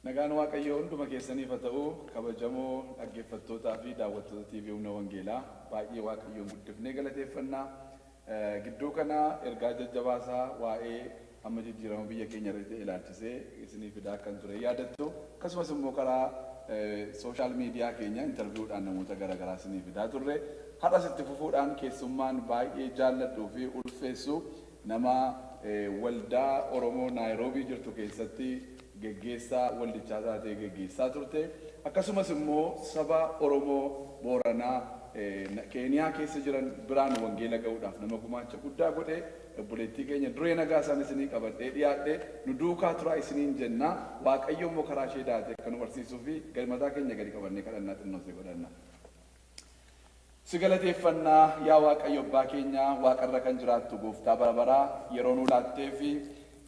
Nagaan Waaqayyoo hunduma keessaniif haa ta'u. Kabajamoo dhaggeeffattootaa fi daawwattoota TV Humna Wangeelaa, baay'ee Waaqayyoon guddifnee galateeffannaa. Gidduu kana ergaa jajjabaasaa waa'ee amma jijjiirama biyya keenya irratti ta'e ilaalchisee isinii fidaa akkan ture yaadattu. Akkasumas immoo karaa social media keenya interview dhaan namoota garaagaraa isinii fidaa turre. Har'as itti fufuudhaan keessummaan baay'ee jaalladhuu fi ulfeessu, nama waldaa Oromoo Naayiroobii jirtu keessatti geggeessaa waldichaa taatee geggeessaa turte, akkasumas immoo saba Oromoo Booranaa Keeniyaa keessa jiran biraan wangeela ga'uudhaaf nama gumaacha guddaa godhe, obboleettii keenya Duree Nagaasaan isinii qabadhee dhiyaadhe. Nu duukaa turaa isiniin jenna. Waaqayyo immoo karaa ishee daatee akka nu barsiisuu fi mataa keenya gadi qabannee kadhannaa xinnoo ishee godhanna. Si galateeffanna, yaa Waaqayyo Abbaa keenya, waaqarra kan jiraattu Gooftaa bara baraa, yeroo nuu laatteefi.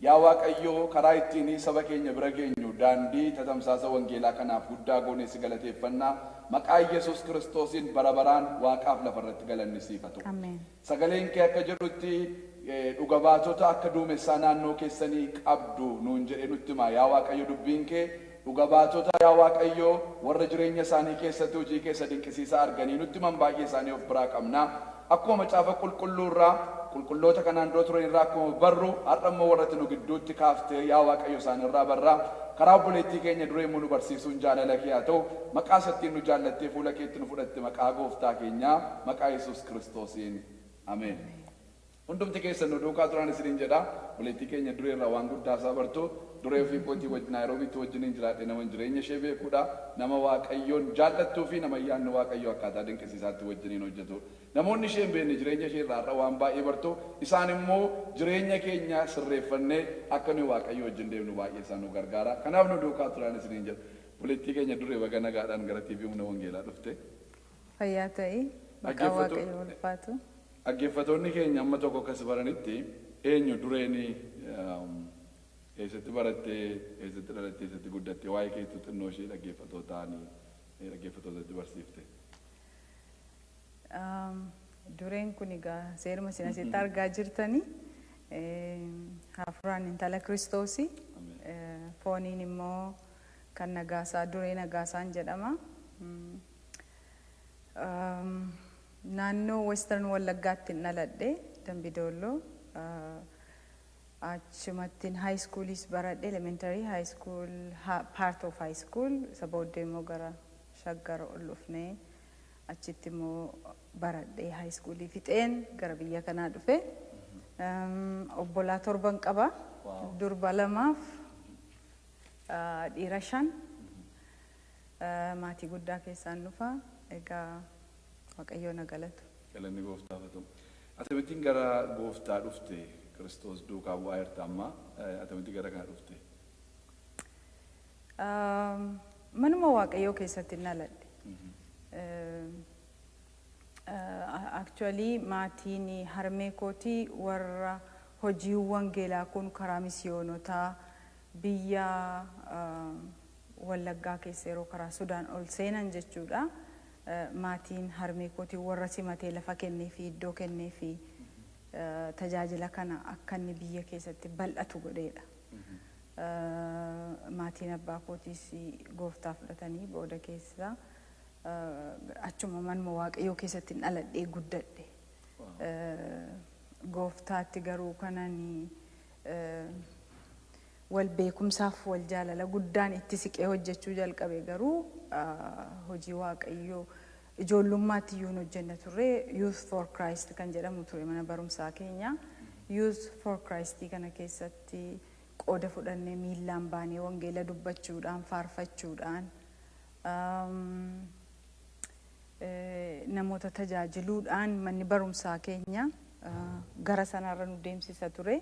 Yaa Waaqayyo, karaa ittiin saba keenya bira geenyu daandii tatamsaasa wangeelaa kanaaf guddaa goonee si galateeffanna. Maqaa Yesuus Kiristoosiin bara baraan waaqaaf lafarratti galanni siif haa ta'u. Ameen. Sagaleen kee akka jedhutti, dhuga baatota akka duumessaa naannoo keessanii qabdu nuun jedhee nutti hima. Yaa Waaqayyo, dubbiin kee dhuga baatota, yaa Waaqayyo, warra jireenya isaanii keessatti hojii kee isa dinqisiisaa arganii nutti himan baay'ee isaanii of biraa qabna. Akkuma Macaafa Qulqulluu irraa, qulqulloota kanaan dura turan irraa akkuma barru, har'a immoo warra ati nu gidduutti kaafte, yaa Waaqayyo, isaan irraa barra. Karaa obboleettii keenya Duree immoo nu barsiisuun jaalala kee haa ta'u. Maqaa isa ittiin nu jaallattee fuula keetti nu fudhatte, maqaa Gooftaa keenyaa, maqaa Yesuus Kiristoosiin. Ameen. Hundumti keessan nu duukaa turaan isiniin jedha. Obboleettii keenya Duree irraa waan guddaa isaa bartu. Duree ofii kootii Naayiroobiitti wajjiniin jiraadhe naman jireenya ishee beekuudha. Nama Waaqayyoon jaallattuu fi nama ayyaanni Waaqayyoo akkaataa dinqisiisaatti wajjiniin hojjetudha. Namoonni ishee hin beekne jireenya ishee irraa har'a waan baay'ee bartu. Isaan immoo jireenya keenya sirreeffannee akka nuyi Waaqayyoo wajjin deemnu baay'ee isaan nu gargaara. Kanaaf nu duukaa turaan isiniin jedha. Obboleettii keenya Duree, baga nagaadhaan gara TV Humna Wangeelaa dhufte. Fayyaa ta'i. Maqaa Waaqayyoo ulfaatu. Dhaggeeffatoonni keenya amma tokko akkas baranitti, eenyu Dureen, eessatti barattee, eessatti dhalattee, eessatti guddatte, waa'ee keetu xinnoo ishee dhaggeeffatootatti barsiifte? Dureen kun egaa seeruma isin asitti argaa jirtani. Hafuuraan intala Kiristoosi. Fooniin immoo kan Nagaasaa, Duree Nagaasaan jedhama. Naannoo Western Wallaggaatti dhaladhe, Dambidoolloo. Achumattiin high schooliis baradhe, elementary, high school, part of high school. Isa booddee immoo gara Shaggar ol dhufnee achitti immoo baradhee high schoolii fixeen gara biyya kanaa dhufe. Obbolaa torban qaba. Durba lamaaf dhiira shan. Maatii guddaa keessaan dhufa. Egaa Waaqayyoo na galatu. Galanni Gooftaaf haa ta'u. Akkamittiin gara Gooftaa dhufte? Kiristoos duukaa bu'aa jirta amma. Akkamittiin gara kana dhufte? Manuma Waaqayyoo keessatti dhaladhe. Actually, maatiin harmee kootii warra hojii wangeelaa kun karaa misiyoonotaa biyya Wallaggaa keessa yeroo karaa Sudaan ol seenan jechuudha. Maatiin harmee kootii warra simatee lafa kennee fi iddoo kennee fi tajaajila kana akka inni biyya keessatti bal'atu godheedha. Maatiin abbaa kootiis Gooftaa fudhatanii booda keessa achuma manuma Waaqayyoo keessatti dhaladhee guddadhe. Gooftaatti garuu kanan wal beekumsaaf wal jaalala guddaan itti siqee hojjechuu jalqabe garuu hojii Waaqayyoo ijoollummaatti iyyuu hin hojjenna turre. Youth for Christ kan jedhamu ture mana barumsaa keenya. Youth for Christ kana keessatti qooda fudhannee, miillaan baanee wangeela dubbachuudhaan, faarfachuudhaan, namoota tajaajiluudhaan manni barumsaa keenya gara sanarra nu deemsisa ture.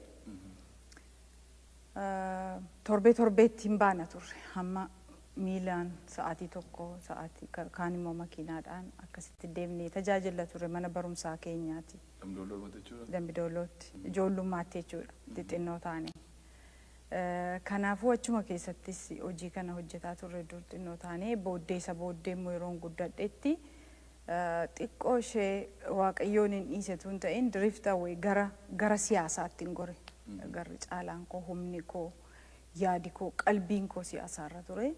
Torbee torbeetti hin baana turre, hamma miilaan sa'aatii 1, sa'aatii kaan immoo makiinaadhaan akkasitti deemnee tajaajilla ture mana barumsaa keenyaati. Dambidoolloomatti jechuudha? Dambidoolootti, ijoollummaatti jechuudha, xixinnoo taane. Kanaafuu achuma keessattis hojii kana hojjetaa turre dur xinnoo taane. Booddee, isa booddee immoo yeroon guddadhetti xiqqoo ishee Waaqayyoon hin dhiisetu hin ta'in, drift away, gara siyaasaatti hin gore. Garri caalaan koo, humni koo, Yaadi koo, qalbiin koo siyaasaarra ture.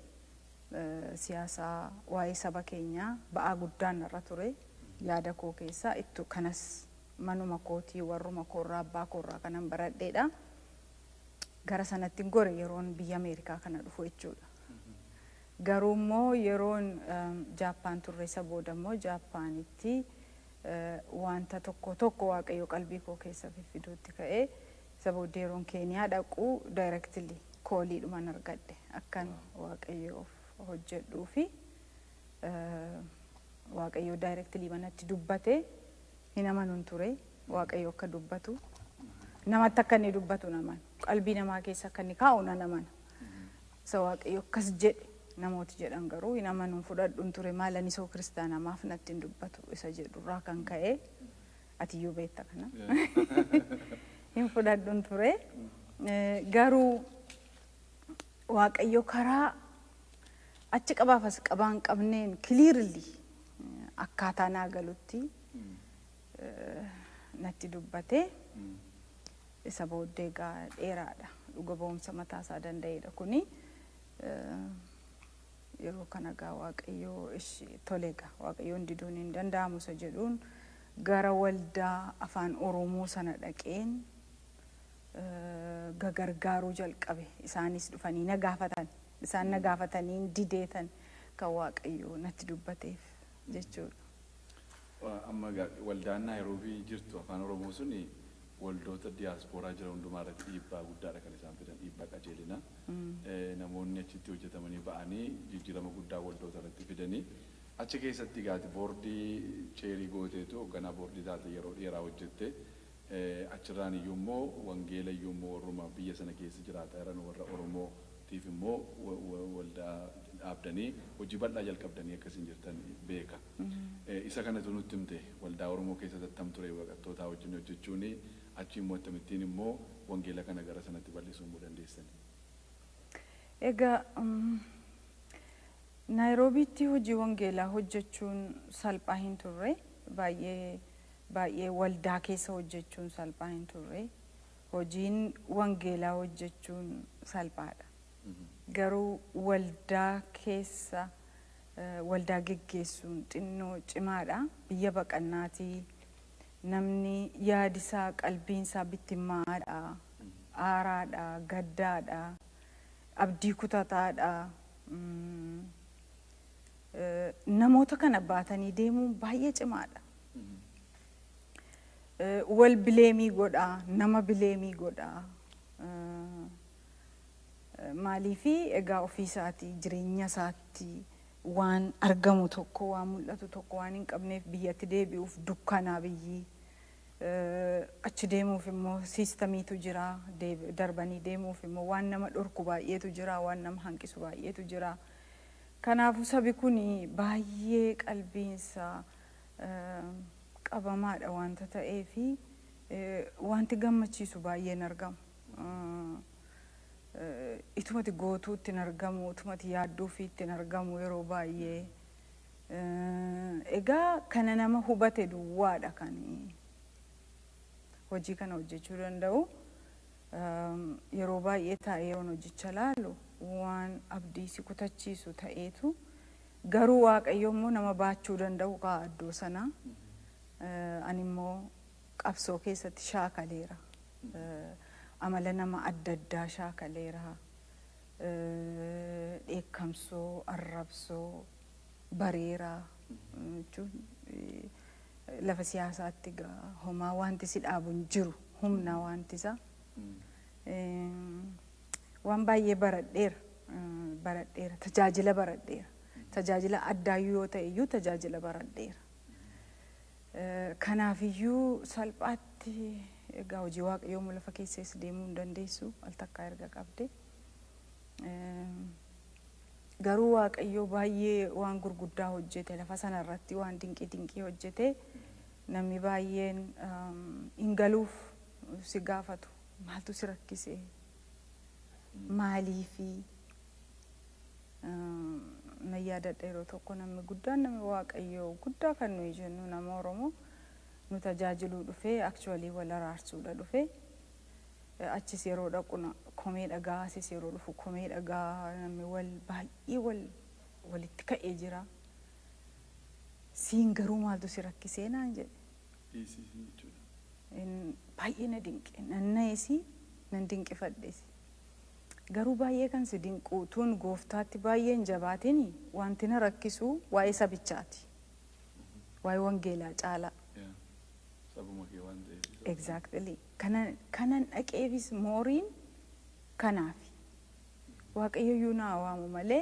Siyaasaa waa'ee saba keenyaa ba'aa guddaan irra ture. Yaada koo keessaa ittu kanas manuma kootii, warruma koorraa, abbaa koorraa kanan baradheedha. Gara sanatti gore yeroon biyya Ameerikaa kana dhufu jechuudha. Garuu immoo yeroon Jaappaan turre, isa booda immoo Jaappaanitti wanta tokko tokko Waaqayyo qalbii koo keessa fiffiduutti ka'ee, isa booddee yeroon Keeniyaa dhaqu directly calliidhuman argadhe akkan Waaqayyoof hojjedhuu fi Waaqayyo directly manatti dubbate. Hin amanuun ture Waaqayyo akka dubbatu. Namatti akka inni dubbatu naman, qalbii namaa keessa akka inni kaa'u nan amana. Isa Waaqayyo akkas jedhe namooti jedhan garuu hin amanuun fudhadhuun ture. Maal, ani soo kiristaanaa, maaf natti hin dubbatu isa jedhurraa kan ka'e, atiyyuu beekta, kana hin fudhadhuun ture. Garuu Waaqayyo karaa achi qabaaf as qabaa hin qabneen clearly akkaataa naa galutti natti dubbate. Isa booddee egaa dheeraadha. Dhuga ba'umsa mataa isaa danda'edha kuni. Yeroo kana egaa Waaqayyo tole, egaa Waaqayyoon diduun hin danda'amu isa jedhuun gara waldaa afaan Oromoo sana dhaqeen gagargaaruu jalqabe. Isaanis dhufanii na gaafatan. Isaan na gaafatanii dideetan kan Waaqayyo natti dubbateef jechuudha. Amma waldaan Naayiroobii jirtu afaan Oromoo suni waldoota diyaaspooraa jiran hundumaa irratti dhiibbaa guddaadha kan isaan fidan, dhiibbaa qajeelina. Namoonni achitti hojjetamanii ba'anii jijjiirama guddaa waldoota irratti fidanii, achi keessatti gaati boordii chairii gooteetu hoogganaa boordii taate yeroo dheeraa hojjette. Achirraan iyyuu immoo wangeela iyyuu immoo warruma biyya sana keessa jiraataa jiran warra Oromootiif immoo waldaa dhaabdanii hojii bal'aa jalqabdanii akkasiin jirtan beeka. Isa kanatu nutti himte. Waldaa Oromoo keessatti attam ture baqattootaa wajjin hojjechuun? Achi immoo akkamittiin immoo wangeela kana gara sanatti bal'isuu immoo dandeessan? Egaa Naayiroobiitti hojii wangeelaa hojjechuun salphaa hin turre. Baay'ee baay'ee waldaa keessa hojjechuun salphaa hin turre. Hojiin wangeelaa hojjechuun salphaadha. Garuu waldaa keessa waldaa geggeessuun xinnoo cimaadha. Biyya baqannaatii namni yaadisaa, qalbiinsaa bittimmaadha, aaraadha, gaddaadha, abdii kutataadha. Namoota kana baatanii deemuun baay'ee cimaadha. Wal blameii godhaa, nama blameii godhaa. Maaliifi, egaa ofii isaatii jireenya isaatti waan argamu tokko, waan mul'atu tokko waan hin qabneef, biyyatti deebi'uuf dukkanaa biyyi. Achi deemuuf immoo systemiitu jira. Darbanii deemuuf immoo waan nama dhorku baay'eetu jira, waan nama hanqisu baay'eetu jira. Kanaafuu sabi kun baay'ee qalbiinsa qabamaadha wanta ta'eefi wanti gammachiisu baay'een argamu. Itumati gootuu ittiin argamu, itumati yaadduu fi ittiin argamu yeroo baay'ee. Egaa kana nama hubate duwwaadha kan hojii kana hojjechuu danda'u. Yeroo baay'ee taa'ee yeroon hojicha laalu waan abdii si kutachiisu ta'eetu, garuu Waaqayyo immoo nama baachuu danda'u ka'a iddoo sana. Ani immoo qabsoo keessatti shaakaleera. Amala nama adda addaa shaakaleera. Dheekkamsoo, arrabsoo bareera jechuun lafa siyaasaatti egaa homaa wanti si dhaabu hin jiru, humna wanti isaa. Waan baay'ee baradheera. Baradheera. Tajaajila baradheera. Tajaajila addaayyuu yoo ta'e iyyuu tajaajila baradheera. Kanaafiyyuu salphaatti egaa hojii Waaqayyoo lafa keessas deemuu hin dandeessu al takkaa erga qabde. Garuu Waaqayyoo baay'ee waan gurguddaa hojjete lafa sana irratti, waan dinqii dinqii hojjete. Namni baay'een hin galuuf si gaafatu, maaltu si rakkise, maaliifi? Nan yaadadha, yeroo tokko namni guddaan, namni Waaqayyoo guddaa kan nuyi jennu, nama Oromoo nu tajaajiluu dhufee, actually wal araarsuudha dhufee, achis yeroo dhaqu Komee dhagaa asis yeroo dhufu komee dhagaa, namni wal baay'ee wal walitti ka'ee jira. Siin garuu maaltu si rakkisee naan jedhe. Dhiisii jechuudha. Baay'ee na dinqe, nan na'esi, nan dinqifadhes. Garuu baay'ee kan si dinqu, tun gooftaatti baay'ee hin jabaatin, wanti na rakkisu waa'ee sabichaati. Waa'ee wangeelaa caalaa. Sabuma kee waan ta'eef. Exactly. Kanan dhaqeefis mooriin kanaafi. Waaqayyo iyyuu naa waamu malee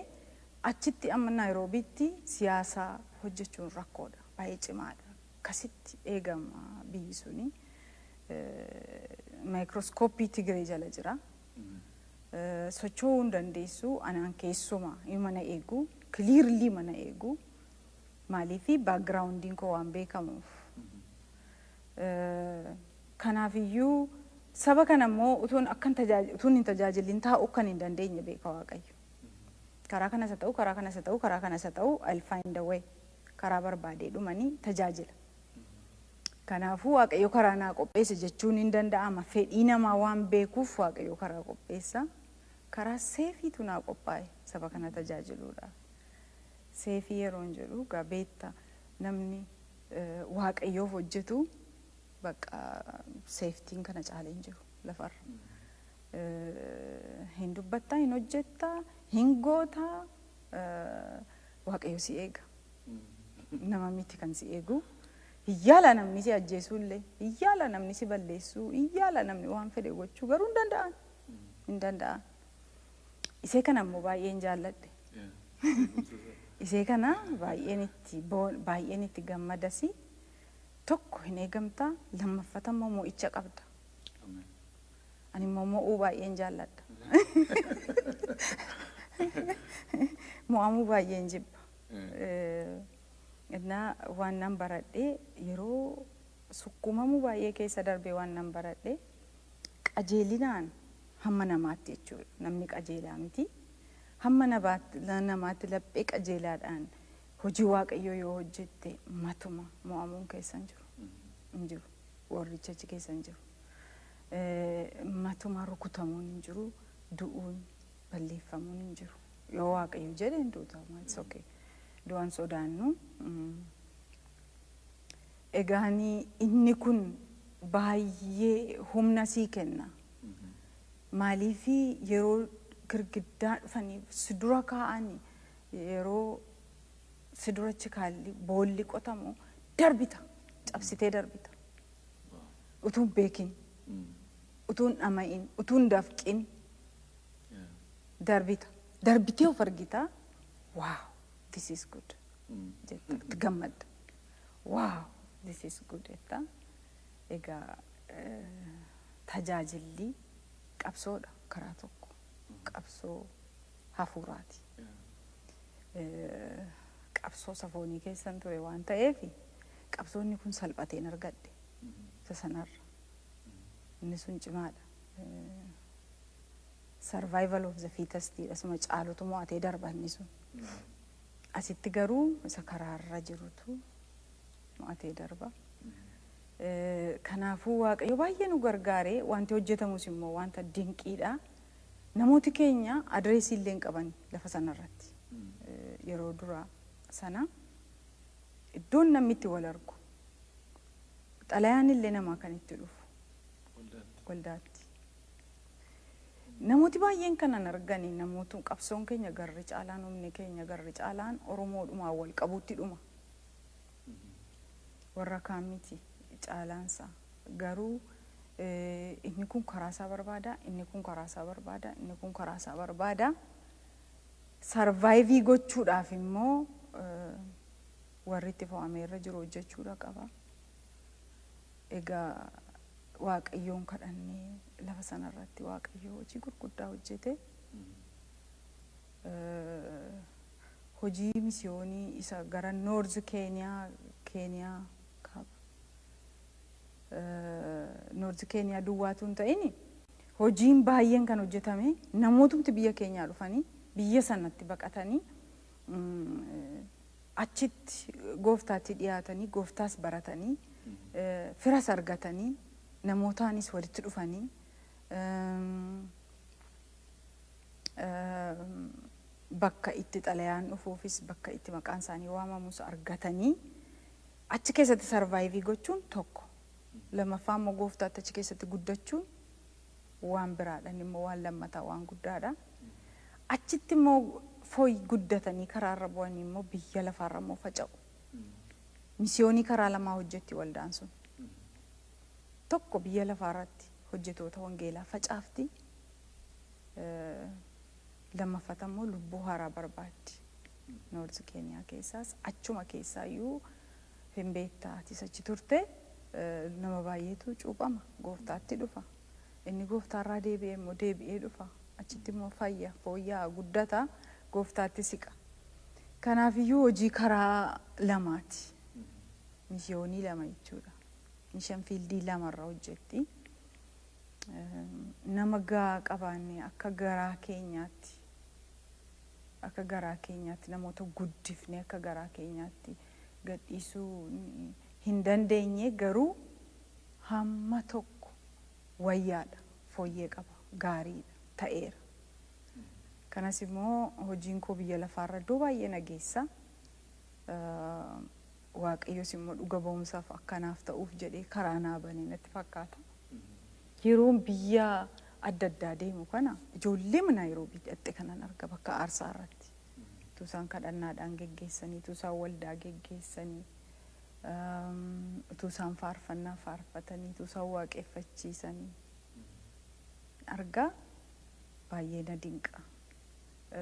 achitti amma Naayiroobiitti siyaasaa hojjechuun rakkoodha. Baay'ee cimaadha. Akkasitti eegama biyyi suni. Maayikirooskooppii Tigiree jala jira. Socho'uu hin dandeessu. Anaan keessumaa mana eegu. Clearly mana eegu. Maaliifi backgroundiin koo waan beekamuuf. Kanaafiyyuu saba kana immoo utuun akkan utuun hin tajaajilin taa'uu kan hin dandeenye beeka Waaqayyo. Karaa kanas haa ta'u, karaa kanas haa ta'u, karaa kanas haa ta'u, I'll find a way. Karaa barbaadee dhumanii tajaajila. Kanaafuu Waaqayyo karaa naa qopheesse jechuun hin danda'ama. Fedhii namaa waan beekuuf Waaqayyo karaa qopheessa. Karaa safetyitu naa qophaa'e saba kana tajaajiluudhaaf. Safe yeroon jedhu gaa beekta, namni Waaqayyoof hojjetu bakka safetyiin kana caalee hin jiru lafarra. Hin dubbattaa, hin hojjettaa, hin gootaa, Waaqayyo si eega. Nama miti kan si eegu. Hin yaala namni si ajjeesuu illee, hin yaala namni si balleessuu, hin yaala namni waan fedhe gochuu, garuu hin danda'an. Hin danda'an. Isee kana immoo baay'een jaalladhe. Isee kana baay'een itti gammadasi. Tokko hin eegamtaa, lammaffata immoo mo'icha qabda. Ani immoo mo'uu baay'een jaalladha. Mo'amuu baay'een jibba. Innaa waan nan baradhee, yeroo sukkuumamuu baay'ee keessa darbee waan nan baradhee, qajeelinaan hamma namaatti jechuudha. Namni qajeelaa miti. Hamma namaatti laphee qajeelaadhaan hojii Waaqayyoo yoo hojjette matuma mo'amuun keessa hin jiru. Hin jiru. Warrichi achi keessa hin jiru. Matuma rukutamuun hin jiru. Du'uun, balleeffamuun hin jiru. Yoo Waaqayyo jedhe hin duuta. It's okay. Du'an sodaannu. Egaanii inni kun baay'ee humna sii kenna. Maaliifi yeroo girgiddaa dhufanii si dura kaa'anii, yeroo si durachi kaalli boolli qotamu darbita, cabsitee darbita. Utuu hin beekin, utuu hin dhama'in, utuu hin dafqin darbita. Darbitee of argita. "Wow, this is good" jetta, itti gammadda. "Wow, this is good" jetta. Egaa tajaajilli qabsoodha karaa tokko. Qabsoo hafuuraati. Qabsoo safoonii keessan ture waan ta'eef qabsoonni kun salphateen argadhe. Isa sanarra. Inni sun cimaadha. Survival of the fittest dha. Suma caalutu mo'atee darba inni sun. Asitti garuu isa karaarra jirutu mo'atee darba. Kanaafuu Waaqayyo baay'ee nu gargaaree, wanti hojjetamus immoo wanta dinqiidha. Namooti keenya adreesii illee hin qaban lafa sanarratti. Yeroo duraa sana iddoon namni itti wal argu, xalayaan illee namaa kan itti dhufu waldaatti. Namooti baay'een kanan argani, namoota qabsoon keenya garri caalaan, humni keenya garri caalaan Oromoodhumaan wal qabuutti dhuma. Warra kaan miti caalaansaa. Garuu inni kun karaa isaa barbaada, inni kun karaa isaa barbaada, inni kun karaa isaa barbaada. Survive gochuudhaaf immoo warri itti fo'amee irra jiru hojjechuudha qaba. Egaa Waaqayyoon kadhannee lafa sanarratti Waaqayyo hojii gurguddaa hojjete. Hojii misiyoonii isa gara North Keeniyaa, Keeniyaa kaaba. North Keeniyaa duwwaatu hin ta'in, hojiin baay'een kan hojjetame namootumti biyya keenyaa dhufanii biyya sanatti baqatanii achitti gooftaatti dhiyaatanii, gooftaas baratanii, firas argatanii, namootaanis walitti dhufanii. Bakka itti xalayaan dhufuufis, bakka itti maqaan isaanii waamamus argatanii achi keessatti survive gochuun tokko. Lammaffaa immoo gooftaatti achi keessatti guddachuun waan biraadha. Inni immoo waan lammataa, waan guddaadha. Achitti immoo fooyi guddatanii karaarra bu'anii immoo biyya lafaarra immoo faca'u. Misiyoonii karaa lamaa hojjetti waldaan sun. Tokko, biyya lafaarratti hojjetoota wangeelaa facaafti. Lammaffata immoo lubbuu haaraa barbaaddi. North Keeniyaa keessaas, achuma keessaayyuu hin beektaa, atis achi turte, nama baay'eetu cuuphama, gooftaatti dhufa. Inni gooftaarraa deebi'ee immoo deebi'ee dhufa. Achitti immoo fayya, fooyya'aa, guddata, gooftaatti siqa. Kanaafiyyuu hojii karaa lamaati. Misiyoonii lama jechuudha. Mission field lamarra hojjetti. Nama gahaa qabaanne, akka garaa keenyaatti namoota guddifne, akka garaa keenyaatti gadhiisuu hin dandeenye, garuu hamma tokko wayyaadha, fooyyee qaba, gaariidha ta'eera. Kanas immoo hojiin koo biyya lafaarra iddoo baay'ee na geessa. Waaqayyos immoo dhuga ba'umsaaf akkanaaf ta'uuf jedhee karaa naa bane natti fakkaata. Yeroon biyya adda addaa deemu kana ijoollee Naayiroobii dhaqxe kanan arga bakka aarsaa irratti. Utuu isaan kadhannaadhaan geggeessanii, utuu isaan waldaa geggeessanii, utuu isaan faarfannaa faarfatanii, utuu isaan waaqeffachiisanii argaa, baay'ee na dinqa.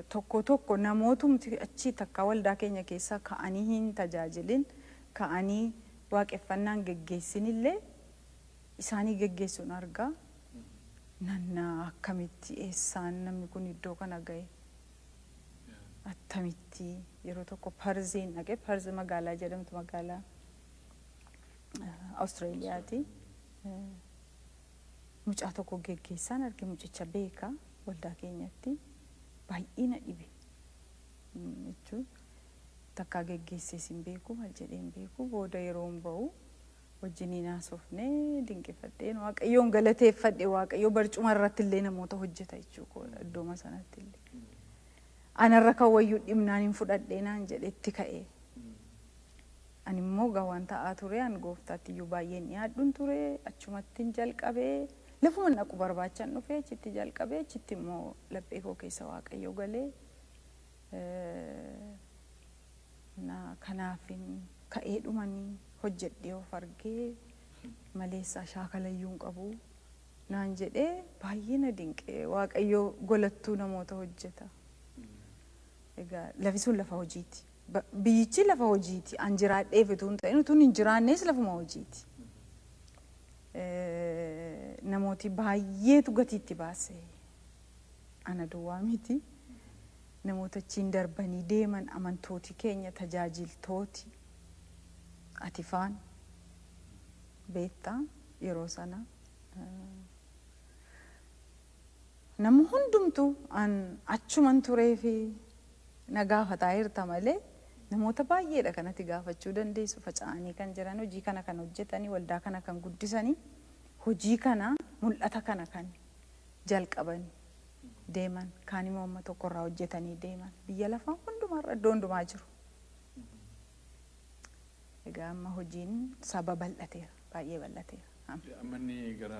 Tokko tokko namootumti achii takka waldaa keenya keessaa ka'anii hin tajaajilin, ka'anii waaqeffannaan geggeessinillee isaanii geggeessuun argaa. Nannaa akkamitti, eessaan namni kun iddoo kana ga'e? Attamitti? Yeroo tokko Parziin dhaqe. Parz magaalaa jedhamtu, magaalaa Awustreeliyaati. Mucaa tokko geggeessaan arge, mucicha beeka, waldaa keenyatti baay'ee na dhibe. Jechuun takkaa geggeessees hin beeku, maal jedhee hin beeku. Booda yeroo hin ba'u wajjiniin haasofnee, dinqifadheen Waaqayyoon galateeffadhe. Waaqayyo barcuma irratti illee namoota hojjeta jechuu koodha, iddooma sanatti illee. Anarra kan wayyuu dhibnaan hin fudhadhee naan jedhetti ka'e. Ani immoo gaa waan ta'aa ture, an gooftaatti iyyuu baay'een dhiyaadhuun ture, achumattiin jalqabee, lafuma naqu barbaachan dhufee, achitti jalqabee, achitti immoo laphee koo keessa Waaqayyo galee na kanaafin ka'ee dhumanii hojjedhee of argee maleessaa shaakalayyuu hin qabu naan jedhee baay'ee na dinqee. Waaqayyo golattuu namoota hojjeta. Egaa lafi sun lafa hojiiti. Biyyichi lafa hojiiti. An jiraadheef utuu hin ta'in, utuu hin jiraannes lafuma hojiiti. Namooti baay'eetu gatiitti baase. Ana duwwaa miti. Namoota achiin darbanii deeman, amantooti keenya, tajaajiltooti, ati faan beektaa yeroo sana. Nama hundumtuu an achuman turee fi na gaafataa jirta malee, namoota baay'eedha kanatti gaafachuu dandeessu, faca'anii kan jiran, hojii kana kan hojjetanii, waldaa kana kan guddisanii, hojii kana, mul'ata kana kan jalqabanii deeman, kaan immoo amma tokkorraa hojjetanii deeman, biyya lafaa hundumaarra iddoo hundumaa jiru. Egaa amma hojiin saba bal'ateera, baay'ee bal'ateera. Amma inni gara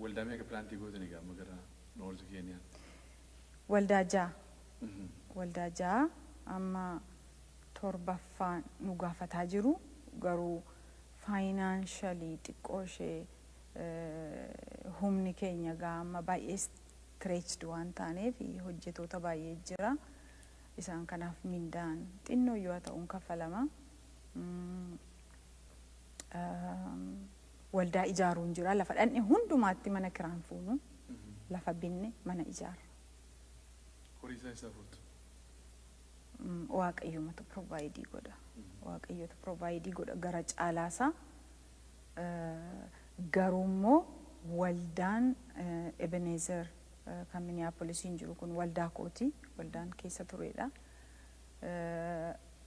waldaa meeqa plant gootan egaa amma gara North Keeniyaatti? Waldaa 6. Waldaa 6, amma torbaffaan nu gaafataa jiru, garuu financially xiqqoo ishee humni keenya gaa amma baay'ee stretched waan taaneef, hojjetoota baay'ee jira. Isaan kanaaf mindaan xinnoo yoo ta'uun kaffalama. Waldaa ijaaruun jira. Lafa dhandhe hundumaatti mana kiraan fuunu, lafa binne mana ijaarra. Horii isaa isaa fuutu? Waaqayyomatu provide godha. Waaqayyotu provide godha gara caalaasaa. Garuu immoo waldaan Ebenezer kan Minneapolisiin jiru kun waldaa kooti. Waldaan keessa turedha.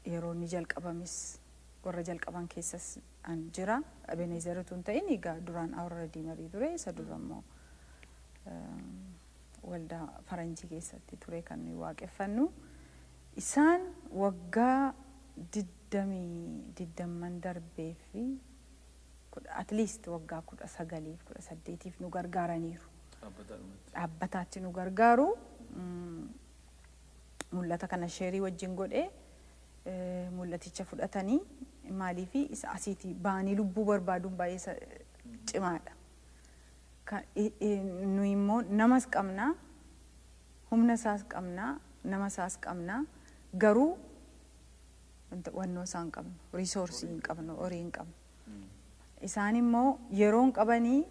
Yeroo inni jalqabames warra jalqaban keessas an jira. Ebenezer utuu hin ta'in egaa duraan Our Redeemer ture. Isa dura immoo Waldaa faranjii keessatti ture kan nuyi waaqeffannu. Isaan waggaa 20 darbee fi at least waggaa 19f 18f nu gargaaraniiru. Dhaabbataadhumatti. Dhaabbataatti nu gargaaru. Mul'ata kana share wajjin godhee, mul'aticha fudhatanii, maaliifi isa asiitii ba'anii lubbuu barbaaduun baay'ee cimaadha. Nuyi immoo namas qabnaa, humna isaas qabnaa, nama isaas qabnaa, garuu wannoo isaa hin qabnu, resource hin qabnu, horii hin qabnu. Isaan immoo yeroon qabanii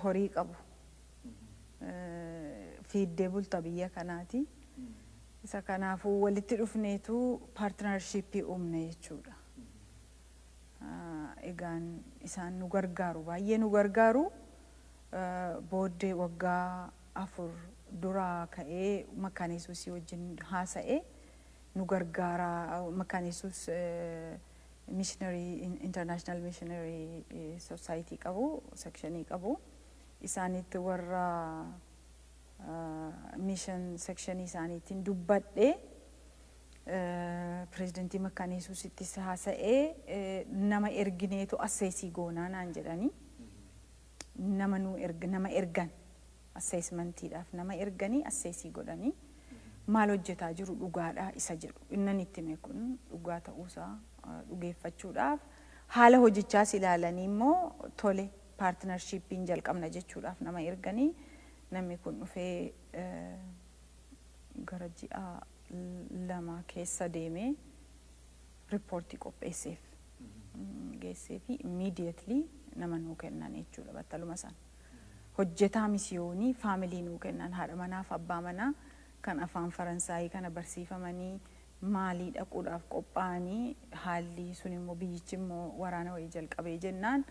horii qabu. Fiiddee bulta biyya kanaati. Isa kanaafuu walitti dhufneetu partnership uumne jechuudha. Egaan isaan nu gargaaru, baay'ee nu gargaaru. Booddee waggaa 4 duraa ka'ee Makkaan Yesuusii wajjin haasa'ee nu gargaaraa. Makkaan Yesuus missionary, international missionary society qabu, section qabu. Isaanitti warra mission section isaaniitiin dubbadhee, pirezidantii Makkaan Yesuusittis haasa'ee, nama ergineetu assess goonaa naan jedhanii, nama nu erg nama ergan, assessmentiidhaaf nama erganii, assess godhanii, maal hojjetaa jiru, dhugaadha isa jedhu innan itti hime kun dhugaa ta'uusaa dhugeeffachuudhaaf, haala hojichaas ilaalanii immoo tole, partnershipiin jalqabna jechuudhaaf nama erganii, namni kun dhufee gara ji'a 2 keessa deemee report qopheesseef geessee fi immediately nama nuu kennan jechuudha battaluma sana. Hojjetaa misiyoonii family nuu kennan, haadha manaaf abbaa manaa kan afaan Faransaayii kana barsiifamanii maalii dhaquudhaaf qophaa'anii, haalli sun immoo biyyichi immoo waraana wayii jalqabee jennaan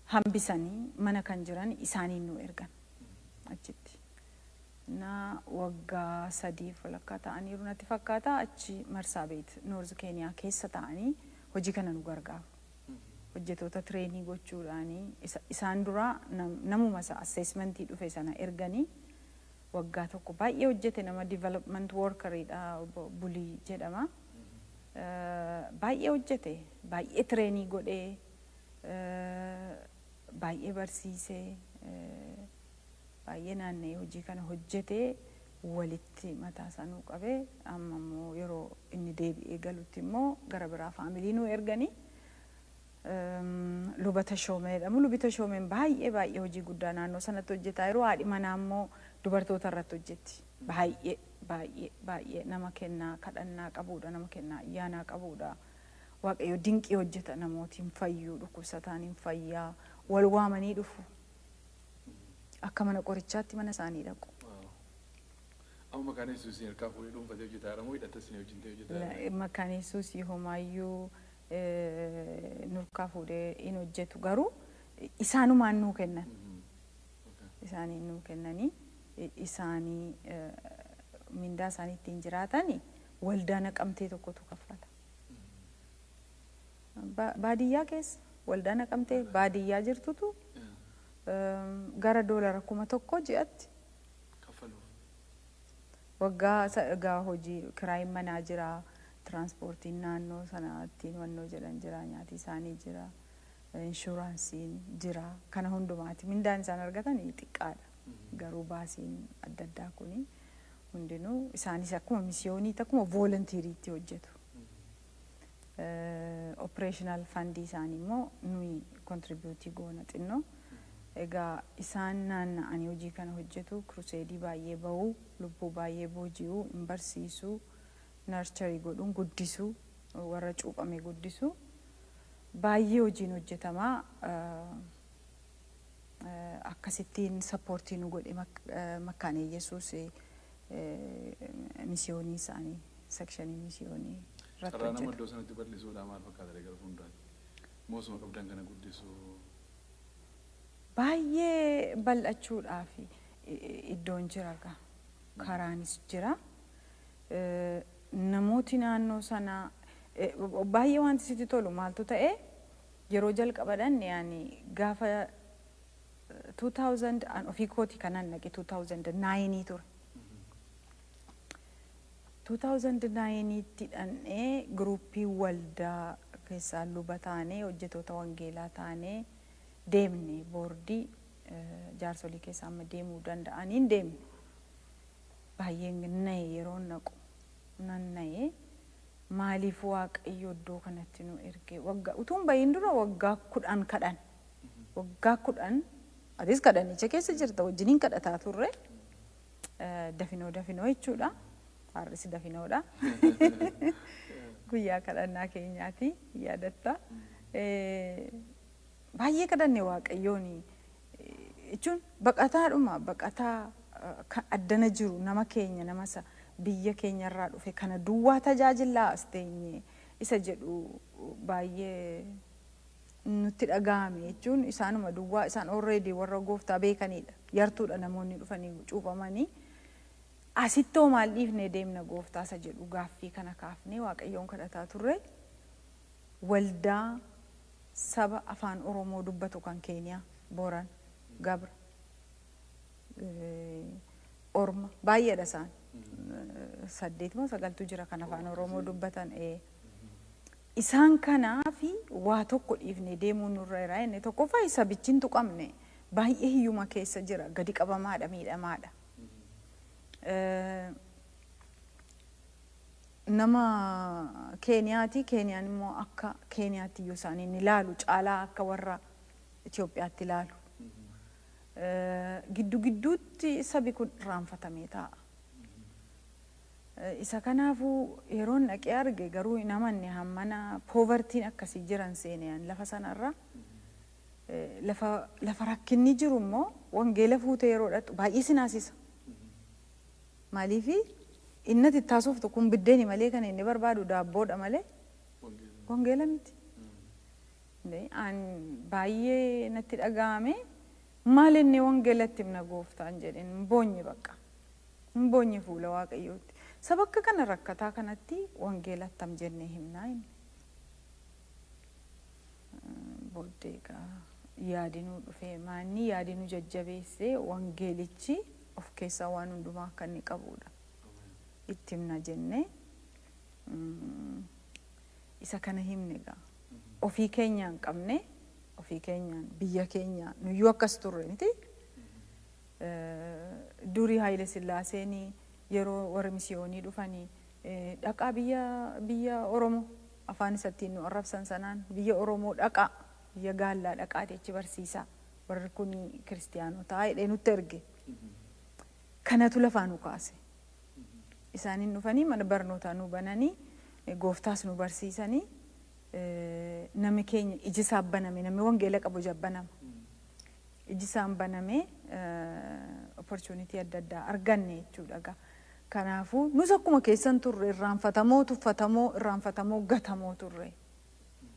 hambisanii, mana kan jiran isaaniin nu ergan achitti. Na waggaa 3f walakkaa ta'aniiru natti fakkaata, achi Marsaabeet, North Keeniyaa keessa ta'anii hojii kana nu gargaaru. Hojjetoota train gochuudhaanii isaan dura namuma isa assessment dhufe sana erganii waggaa 1 baay'ee hojjete. Nama development workeriidha, Bulii jedhama. Baay'ee hojjete, baay'ee train godhee, baay'ee barsiisee, baay'ee naanna'ee hojii kana hojjetee walitti mataa isaa nuu qabee, amma immoo yeroo inni deebi'ee galutti immoo gara biraa family nuu erganii, Luba Tashoomee jedhamu. Lubi Tashoomeen baay'ee baay'ee hojii guddaa naannoo sanatti hojjetaa yeroo haadhi manaa immoo dubartoota irratti hojjetti. Baay'ee baay'ee baay'ee nama kennaa kadhannaa qabuudha, nama kennaa ayyaanaa qabuudha. Waaqayyo dinqii hojjeta, namooti hin fayyuu, dhukkubsataan hin fayyaa, wal waamanii dhufu. Akka mana qorichaatti mana isaanii dhaqu. Amma Maqaan Yesuus harkaa fuudhee dhuunfatee hojjetaa jira moo hidhata isin wajjin ta'ee hojjetaa jira? Maqaan Yesuus homaayyuu nurkaa fuudhee hin hojjetu, garuu isaanumaan nuu kennan. Isaaniin nuu kennanii, isaanii mindaa isaanii ittiin jiraatani waldaa Naqamtee tokkotu kaffala. Baadiyyaa keessa waldaa Naqamtee baadiyyaa jirtutu gara doolara 1000 ji'atti Kaffaluuf. Waggaa egaa hojii kiraayin manaa jira, tiraanspoortiin naannoo sana ittiin wannoo jedhan jira, nyaati isaanii jira, insuranceiin jira, kana hundumaati. Mindaan isaan argatan xiqqaadha. Garuu baasiin adda addaa kuni hundinuu isaanis akkuma misiyooniitti, akkuma volunteeriitti hojjetu. Operational fund isaanii immoo nuyi contribute goona xinnoo. Egaa isaan naanna'anii hojii kana hojjetu, crusade baay'ee bahuu, lubbuu baay'ee booji'uu, hin barsiisuu, nurture godhuun guddisuu, warra cuuphame guddisuu, baay'ee hojiin hojjetamaa. Akkasittiin support nu godhe Makkaanee Yesuus misiyoonii isaanii, section misiyoonii irratti Carraa nama hojjeta. Iddoo sanatti bal'isuudhaa maal fakkaata gara fuulduraatti? Moosuma qabdan kana guddisuu. Baay'ee bal'achuudhaaf iddoon jira gaa. Karaanis jira. Namooti naannoo sanaa baay'ee wanti sitti tolu maaltu ta'e, yeroo jalqabadhan yaani gaafa 2000 an ofii kooti kanan naqe 2009 ture. 2009tti dhandhee groupii waldaa keessaa luba taanee, hojjetoota wangeelaa taanee deemne. Boordii jaarsolii keessaa amma deemuu danda'aniin deemne. Baay'een na'e. Yeroo naqu nan na'e. Maaliif Waaqayyo iddoo kanatti nu erge? Waggaa utuun bahin dura waggaa 10 kadhan, waggaa 10 atis kadhannicha keessa jirta, wajjiniin kadhataa turre. Dafinoo dafinoo jechuudha. Har'is dafinoodha. Guyyaa kadhannaa keenyaati, yaadatta. Baay'ee kadhanne Waaqayyoon. Jechuun baqataadhuma, baqataa kan addana jiru, nama keenya, nama isa biyya keenyarraa dhufe kana duwwaa tajaajilaa as teenye isa jedhu baay'ee nutti dhaga'ame. Jechuun isaanuma duwwaa, isaan already warra gooftaa beekanidha. Yartuudha namoonni dhufanii cuuphamanii. Asittoo maal dhiifnee deemna gooftaa isa jedhu gaaffii kana kaafnee Waaqayyoon kadhataa turre. Waldaa saba afaan Oromoo dubbatu kan Keeniyaa, Boran, Gabra, Orma baay'eedha isaan. Saddeet moo sagaltu jira kan afaan Oromoo dubbatan. Isaan kanaafi waa tokko dhiifnee deemuun nurra jira inni tokkoffaa sabichi hin tuqamne, baay'ee hiyyuma keessa jira, gadi qabamaadha, miidhamaadha. Nama Keeniyaati. Keeniyaan immoo akka Keeniyaatti iyyuu isaanii hin ilaalu, caalaa akka warra Itoophiyaatti ilaalu. Giddu gidduutti sabi kun irraanfatamee taa'a. Isa kanaafuu yeroon dhaqee arge garuu hin amanne, hammana povertyn akkasii jiran seeneen lafa sanarra. Lafa rakkinni jiru immoo wangeela fuutee yeroo dhaqxu baay'ee sinaasisa. Maaliifi inni ati itti haasoftu kun biddeeni malee kan inni barbaadu daabboodha malee wangeela miti. An baay'ee natti dhaga'ame. Maal inni wangeelatti himna gooftaan jedheen hin boonye, bakka hin boonye fuula Waaqayyootti. Saba akka kana rakkataa kanatti wangeela attam jennee himnaa inni. Booddee egaa yaadinuu dhufee, maanni yaadinuu jajjabeessee, wangeelichi of keessaa waan hundumaa akka inni qabudha. Itti himna jennee isa kana himne egaa. Ofii keenyaan qabne, ofii keenyaan biyya keenya nuyyuu akkas turre miti. Durii Haayile Sillaaseen yeroo warri misiyoonii dhufanii, dhaqaa biyya Oromoo, afaan isattiin nu arrabsan sanaan, biyya Oromoo dhaqaa, biyya Gaallaa dhaqaati achi barsiisaa, warri kun kiristiyaanotaa jedhee nutti erge. Kanatu lafaa nu kaase. Isaaniin dhufanii mana barnootaa nu bananii, gooftaas nu barsiisanii, namni keenya iji isaa baname, namni wangeela qabu ija banama. Iji isaan baname, opportunity adda addaa arganne jechuudha gaa. Kanaafuu nus akkuma keessan turre, irraanfatamoo, tuffatamoo, irraanfatamoo, gatamoo turre.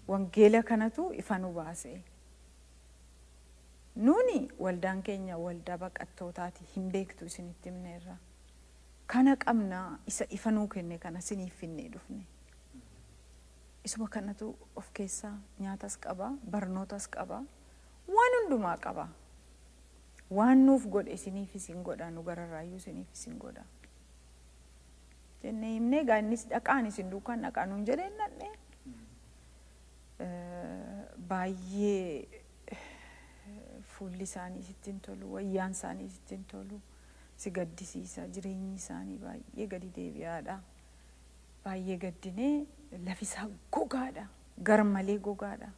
Wangeela kanatu ifa nu baase. Nuuni waldaan keenya waldaa baqattootaati, hin beektu, isinitti himneerra. Kana qabnaa, isa ifa nuu kenne kana isiniif finnee dhufne. Isuma kanatu of keessaa nyaatas qaba, barnootas qaba, waan hundumaa qaba. Waan nuuf godhe isiniif isin godha, nu gararraayyuu isiniif isin godha. Jennee himnee egaa innis dhaqaan isin duukaan dhaqaa nuun jedhee nadhee. Baay'ee fuulli isaanii sitti hin tolu, wayyaan isaanii sitti hin tolu, si gaddisiisa, jireenyi isaanii baay'ee gadi deebi'aadha. Baay'ee gaddinee, lafi isaa gogaadha, gar malee gogaadha.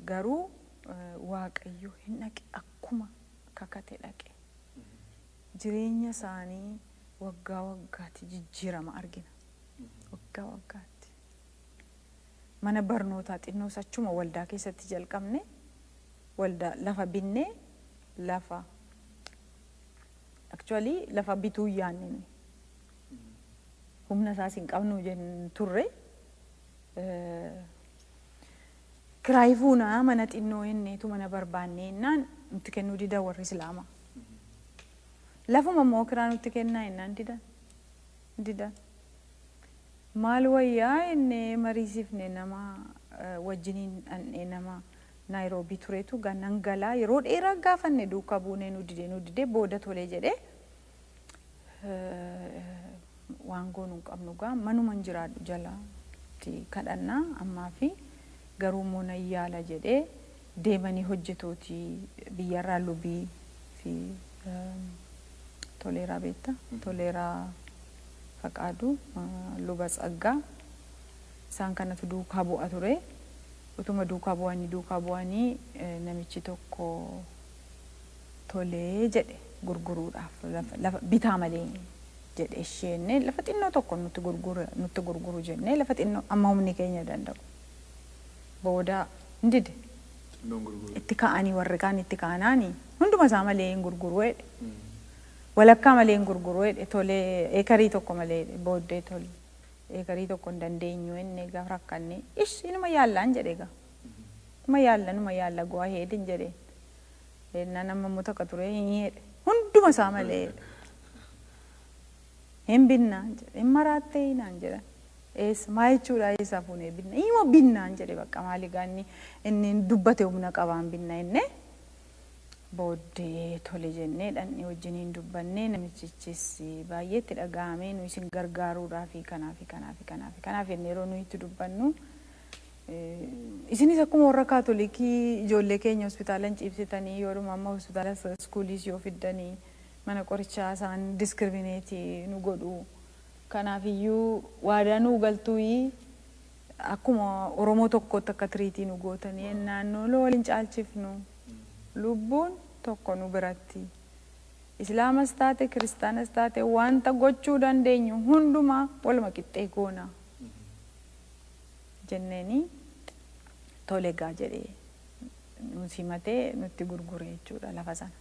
Garuu Waaqayyo hin dhaqe, akkuma kakate dhaqe. Jireenya isaanii waggaa waggaatti jijjiirama argina. Waggaa waggaatti. Mana barnootaa xinnoos achuma waldaa keessatti jalqabne, waldaa lafa binnee, lafa actually lafa bituu hin yaadne nuyi. Humna isaas hin qabnu turre. Kiraayii fuunaa mana xinnoo jenneetu mana barbaanne jennaan nutti kennuu didan warri Islaamaa. Lafuma immoo kiraa nutti kennaa jennaan didan. Didan. Maal wayyaa jennee mariisifne, nama wajjiniin dhandhee, nama Naayiroobii turetu gannan galaa yeroo dheeraa gaafanne, duukaa buunee nu didee, nu didee, booda tolee jedhee. Waan goonuu hin qabnu gaa, manuma hin jiraadhu jalaatti kadhannaa ammaa fi garuu immoo nan yaala jedhee. Deemanii hojjetooti biyyarraa Lubii fi Toleeraa beekta, Toleeraa Faqaaduu, Luba Tsaggaa, isaan kanatu duukaa bu'a ture. Utuma duukaa bu'anii duukaa bu'anii namichi tokko tolee jedhe gurguruudhaaf. Lafa bitaa malee jedhe isheenne, lafa xinnoo tokko nutti gurguru, nutti gurguru jennee, lafa xinnoo amma humni keenya danda'u. Booda hin dide. Xinnoon gurguru. Itti ka'anii, warri kaan itti ka'anaani hunduma isaa malee hin gurguru jedhe. Walakkaa malee hin gurguru jedhe. Tolee, eekarii tokko malee jedhe. Booddee tole, eekarii tokko hin dandeenyu jenne. Gaafa rakkanne ish inuma yaallaan jedhe egaa. Inuma yaalla, inuma yaalla, go ahead hin jedheen. Jennaan amma immoo takka ture hin jedhe. Hunduma isaa malee jedhe. Hin binnaan jedhe. Hin maraattee naan jedhan. Eessa maa jechuudha, eessaa fuunee binna? Inuma binnaan jedhe. Bakka maali gaa, inni dubbate humna qabaan, binna jennee. Booddee tole jennee dhandhee wajjiniin dubbannee, namichichis baay'ee itti dhaga'amee, nu isin gargaaruudhaa fi kanaa fi kanaa fi kanaa fi kanaaf jennee yeroo nuyi itti dubbannu, isinis akkuma warra Kaatolikii ijoollee keenya hospitaala hin ciibsitanii, yoodhuma amma hospitaala iskuuliis yoo fiddanii mana qorichaa isaan discriminate nu godhu. Kanaaf iyyuu waadaa nuu galtuuyi, akkuma Oromoo tokkootti akka treat nu gootanii naannoo waliin caalchifnu, lubbuun tokko nu biratti. Islaamas taate, Kiristaanas taate, wanta gochuu dandeenyu hundumaa waluma qixxee goona jenneeni. Tole gaa jedhee nu simatee nutti gurgure jechuudha lafa sana.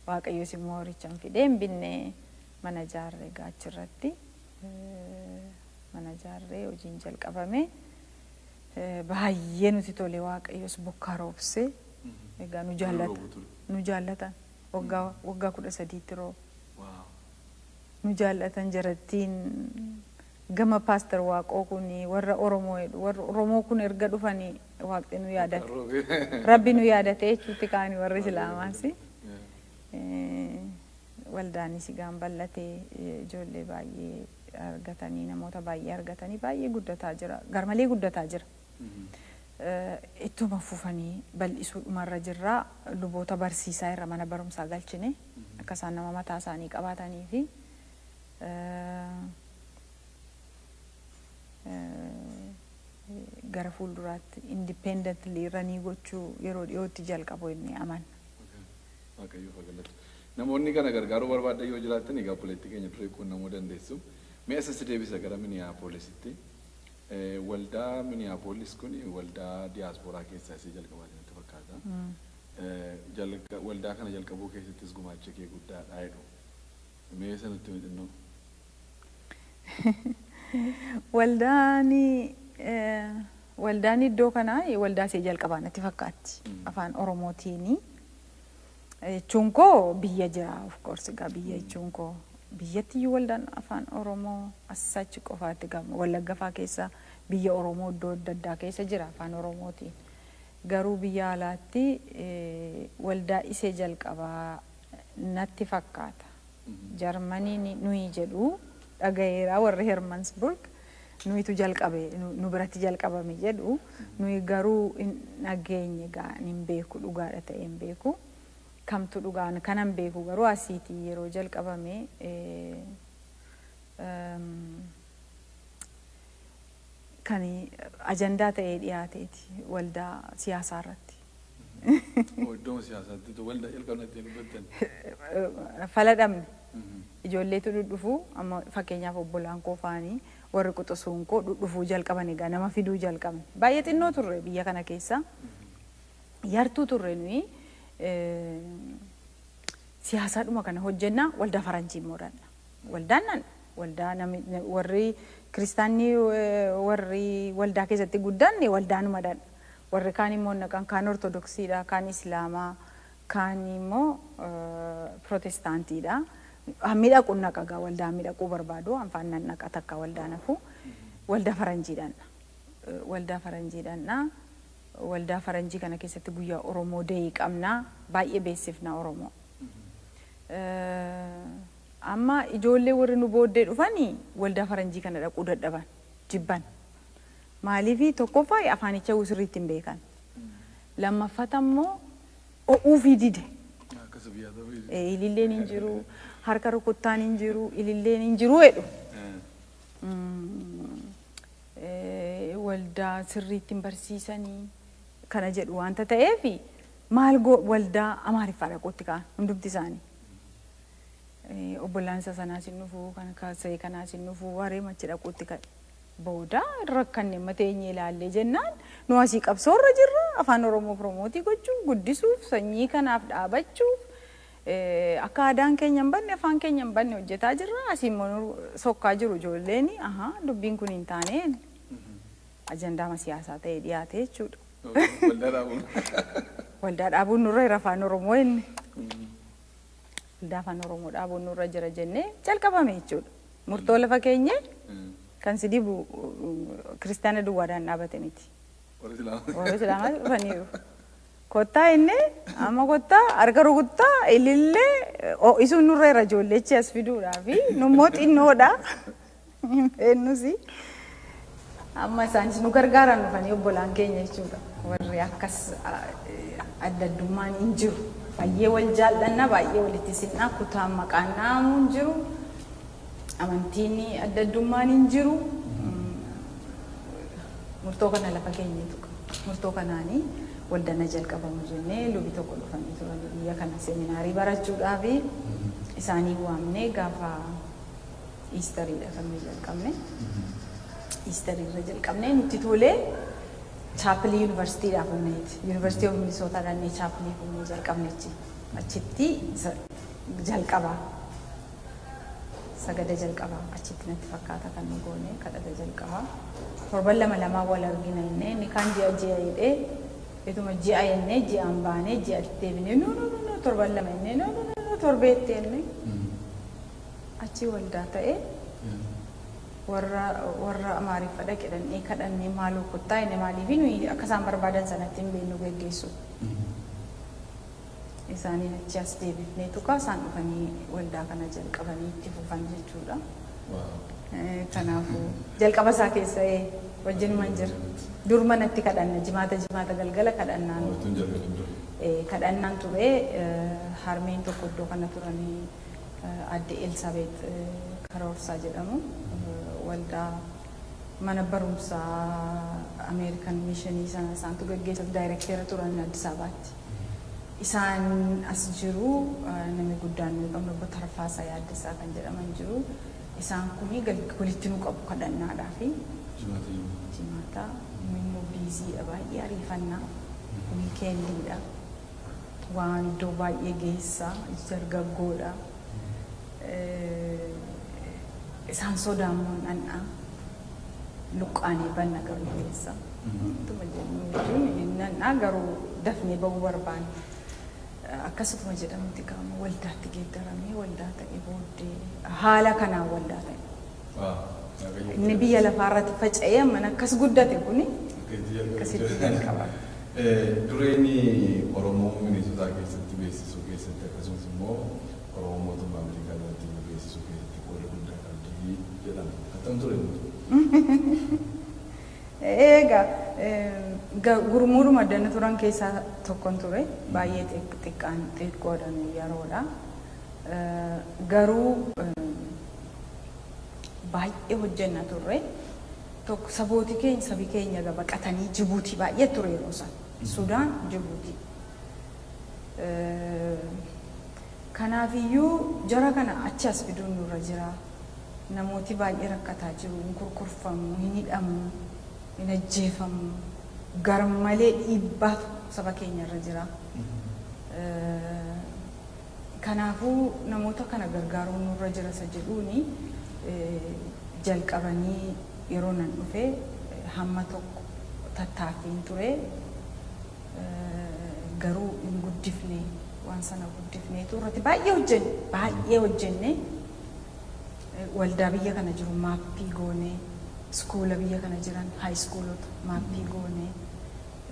Waaqayyos immoo horichaan fidee hin binnee, mana ijaarree gaa achirratti mana ijaarree hojiin jalqabame. Baay'ee nuti tole. Waaqayyos bokkaa roobsee egaa nu jaallata, nu jaallatan. Waggaa 13tti rooba. Nu jaallatan jarattiin. Gama Pastor Waaqoo kun warra Oromoo jedhu, warra Oromoo kun erga dhufanii Waaqni nu yaadate, Rabbi nu yaadate jechuutti kaani warri Islaamaas. Waldaanis egaan bal'atee, ijoollee baay'ee argatanii, namoota baay'ee argatanii, baay'ee guddataa jira, garmalee guddataa jira. Ittuma fufanii bal'isuudhumarra jirra. Luboota barsiisaa irra mana barumsaa galchine akka isaan nama mataa isaanii qabaatanii fi gara fuulduraatti independently run gochuu yeroo dhiyootti jalqabu inni amanna. Waaqayyoof haa galatu. Namoonni kana gargaaruu barbaadan yoo jiraatan, egaa obboleettii keenya duree quunnamuu dandeessu. Mee asas deebisa gara Miniyaapoolisitti. Waldaa Miniyaapolis kun waldaa diyaaspooraa keessaa isee jalqabaati natti fakkaata. Waldaa kana jalqabuu keessattis gumaacha kee guddaadha jedhu. Mee sanatti xinnoo. Waldaan iddoo kanaa waldaa isee jalqabaa natti fakkaatti. Afaan Oromootiini. Jechuun koo biyya jira, of course, egaa biyya jechuun koo biyyatti iyyuu waldaan Afaan Oromoo achi qofaatti gama Wallagga faa keessa, biyya Oromoo iddoo adda addaa keessa jira Afaan Oromootiin. Garuu biyya alaatti waldaa isee jalqabaa natti fakkaata. Jarmaniin nuyi jedhu dhagayeera, warri Hermansburg nuyitu jalqabe, nu biratti jalqabame jedhu. Nuyi garuu hin dhageenye gaa, hin beeku, dhugaadha ta'e hin beeku. Kamtu dhugaan kanan beeku garuu asiitii yeroo jalqabame kan ajandaa ta'ee dhiyaateeti waldaa siyaasaa irratti. Iddoo siyaasaatti waldaa jalqabna ittiin dubbattan. Fala dhabne. Ijoolleetu dhudhufu. Amma fakkeenyaaf obbolaan koo faanii, warri quxisuun koo dhudhufuu jalqaban, egaa nama fiduu jalqabne. Baay'ee xinnoo turre biyya kana keessa. Yartuu turre nuyi. Siyaasaadhuma kana hojjennaa, waldaa faranjii immoo dhanna. Waldaan nan waldaa nami warri kiristaanni, warri waldaa keessatti guddanne waldaanuma dhanna. Warri kaan immoo naqan, kaan Ortodoksiidha, kaan Islaamaa, kaan immoo Pirootestaantiidha. Hammi dhaqu naqa gaa, waldaa hammi dhaquu barbaadu anfaan nan naqa, takka waldaa nafu. Waldaa faranjii dhanna. Waldaa faranjii dhanna. Waldaa faranjii kana keessatti guyyaa Oromoo Day qabnaa, baay'ee beeksifna Oromoo. Amma ijoollee warri nu booddee dhufanii waldaa faranjii kana dhaquu dadhaban, jibban. Maaliifi? Tokkoffaa, afaanicha sirriitti hin beekan. Lammaffata immoo o'uufii dide. Akkas biyyaa ta'uu. Ililleen hin jiru, harka rukuttaan hin jiru, ililleen hin jiru jedhu. Waldaa sirriitti hin barsiisanii kana jedhu wanta ta'eef, maal waldaa Amaariffaa dhaquutti ka'an hundumti isaanii. Obbolaan isa sanaas hin dhufu, kan kaasee kanaas hin dhufu, waree machi dhaquutti ka'e. Booda rakkanne amma teenyee ilaallee jennaan, nu asii qabsoorra jirra, afaan Oromoo promote gochuuf, guddisuuf, sanyii kanaaf dhaabachuuf, akka aadaan keenya hin banne, afaan keenya hin banne hojjetaa jirra. Asii immoo nu sokkaa jiru ijoolleen. Ahaa, dubbiin kun hin taane, ajandaama siyaasaa ta'ee dhiyaate jechuudha. Waldaa dhaabuun. Waldaa dhaabuun nurra jira afaan Oromoo inni. Waldaa afaan Oromoo dhaabuun nurra jira jennee jalqabame jechuudha. Murtoo lafa keenye kan si dibu kiristaana duwwaadhaan dhaabate miti. Warri Islaamaa. Warri Islaamaa dhufaniiru. Kottaa inni amma kottaa, harka rukuttaa, ilillee ho'isuun nurra jira ijoollechi as fiduudhaafi nummoo xinnoodha. Hin beeknusi. Amma isaanis nu gargaaran dhufanii obbolaan keenya jechuudha. Warri akkas adda addummaan hin jiru. Baay'ee wal jaallanna, baay'ee walitti sinnaa, kutaan maqaan dhaamu hin jiru. Amantiin adda addummaan hin jiru. Murtoo kana lafa keenyeetu murtoo kanaanii waldana jalqabamu jennee, lubi tokko dhufanii turan biyya kana seminaarii barachuudhaaf, isaanii waamnee gaafa Easteriidha kan nuyi jalqabne. Easteriirra jalqabnee nutti tolee chapelii yuunivarsiitiidhaa fuuneeti. University of Minnesota dhannee chapelii fuunee jalqabne achi. Achitti jalqabaa. Sagada jalqabaa achitti natti fakkaata kan nu goone, kadhata jalqabaa. Torban lama lamaan wal argina innee, inni kaan ji'a ji'a jedhee, ituma ji'a jennee ji'aan baanee ji'atti deebinee, no, no, no, no, torban 2 jennee, no, no, no, no, torbeetti jennee achi waldaa ta'e. Warra Amaariffa dhaqe dhannee kadhannee, maaloo kottaa jenne. Maaliifi nuyi akka isaan barbaadan sanatti hin beeknu geggeessu. Isaaniin achi as deebifnee tuqaa isaan dhufanii waldaa kana jalqabanii itti fufan jechuudha. Kanaafuu jalqaba isaa keessa wajjinuman jira. Dur manatti kadhanna, jimaata jimaata galgala kadhannaan. Utuun jalqabin dura. Kadhannaan ture. Harmeen tokko iddoo kana turanii, adde Elsaabeet Karoorsaa jedhamu, waldaa mana barumsaa Ameerikan Missionii sana isaantu gaggeessuuf daayirekteera turan Addis Ababaatti. Isaan as jiru, namni guddaan nuyi qabnu obbo Tarfaasaa Yaaddessaa kan jedhaman jiru. Isaan kuni walitti nu qabu kadhannaadhaafi. Jimaata jimaata. Jimaata nu immoo busydha, baay'ee ariifannaa, weekendiidha. Waan iddoo baay'ee geessaa, dargaggoodha. Isaan sodaa immoo dhandhaa luqqaanee banna garuu keessa. Utuma jennu jechuun nannaa garuu dafnee bahuu barbaanna. Akkasuma jedhamutti qaama waldaatti geeddaramee waldaa ta'e booddee haala kanaan waldaa ta'e. Inni biyya lafaarratti faca'ee amman akkas guddate kuni akkasitti jalqabame. Dureen Oromoo Mineesotaa keessatti beeksisuu keessatti, akkasumas immoo Oromoo mootummaa Ameerikaa biratti beeksisuu keessatti qooda guddaa qabdi jedhama. Attam ture inni? Egaa gurmuudhuma addana turan keessaa tokkon ture. Baay'ee xiqqaan xiqqoodha yeroodha. Garuu baay'ee hojjenna turre. Tokko, sabooti keenya, sabi keenya egaa baqatanii Jibuutii baay'ee ture yeroo sana. Sudaan, Jibuutii. Kanaafiyyuu jara kana achi as fiduun nurra jira. Namooti baay'ee rakkataa jiru, hin kurkurfamu, hin hidhamu, hin ajjeefamu. Garmalee dhiibbaatu saba keenya irra jira. Kanaafuu namoota kana gargaaruun nurra jira isa jedhuuni jalqabanii yeroo nan dhufe hamma tokko tattaaffiin ture. Garuu hin guddifne, waan sana guddifneetu irratti baay'ee hojjenne, baay'ee hojjenne. Waldaa biyya kana jiru map goone, schoola biyya kana jiran, high schoolota map goone.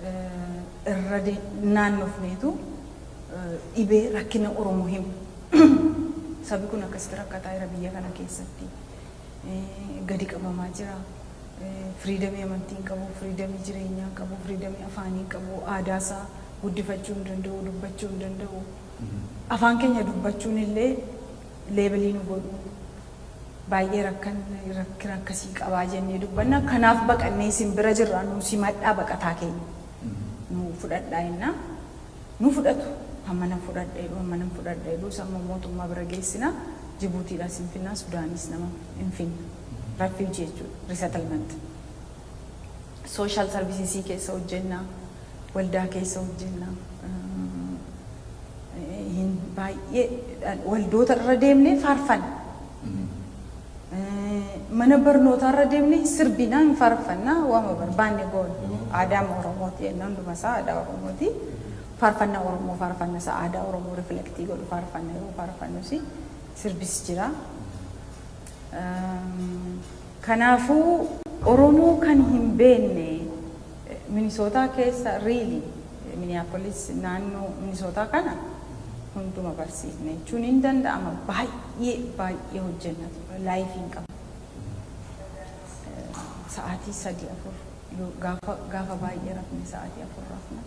Irra naannofneetu dhibee rakkina Oromoo himu. Sabi kun akkasitti rakkataa jira biyya kana keessatti. Gadi qabamaa jira. Freedomii amantii hin qabu, freedomii jireenyaa hin qabu, freedomii afaanii hin qabu, aadaa isaa guddifachuu hin danda'u, dubbachuu hin danda'u. Afaan keenya dubbachuun illee labelii nu godhu. Baay'ee rakkan rakkina akkasii qabaa jennee dubbanna. Kanaaf baqannee isin bira jirra, nu simadhaa, baqataa keenya. Nu fudhadhaa jennaa. Nu fudhatu. Hamma nan fudhadha jedhu, hamma nan fudhadha jedhu, isa mootummaa bira geessina. Jibuutiidhaas hin finna, Sudaanis nama hin finna. Refugee jechuudha, resettlement. Social services keessa hojjenna, waldaa keessa hojjenna. Hin baay'ee waldoota irra deemnee faarfanna. Mana barnootaa irra deemnee sirbinaa, hin faarfannaa, waama barbaanne goona. Aadaa Oromooti jenna, hunduma isaa aadaa Oromooti. Faarfannaa Oromoo faarfanna, isa aadaa Oromoo reflectii godhu faarfanna. Yeroo faarfannus sirbis jira. Kanaafuu Oromoo kan hin beekne Minisootaa keessa, really Minneapolis, naannoo Minisootaa kana hunduma barsiisne jechuun hin danda'ama. Baay'ee baay'ee hojjenna ture, lifeiin qaba. Sa'aatii 3, 4 yoo gaafa gaafa baay'ee rafne, sa'aatii 4 rafna.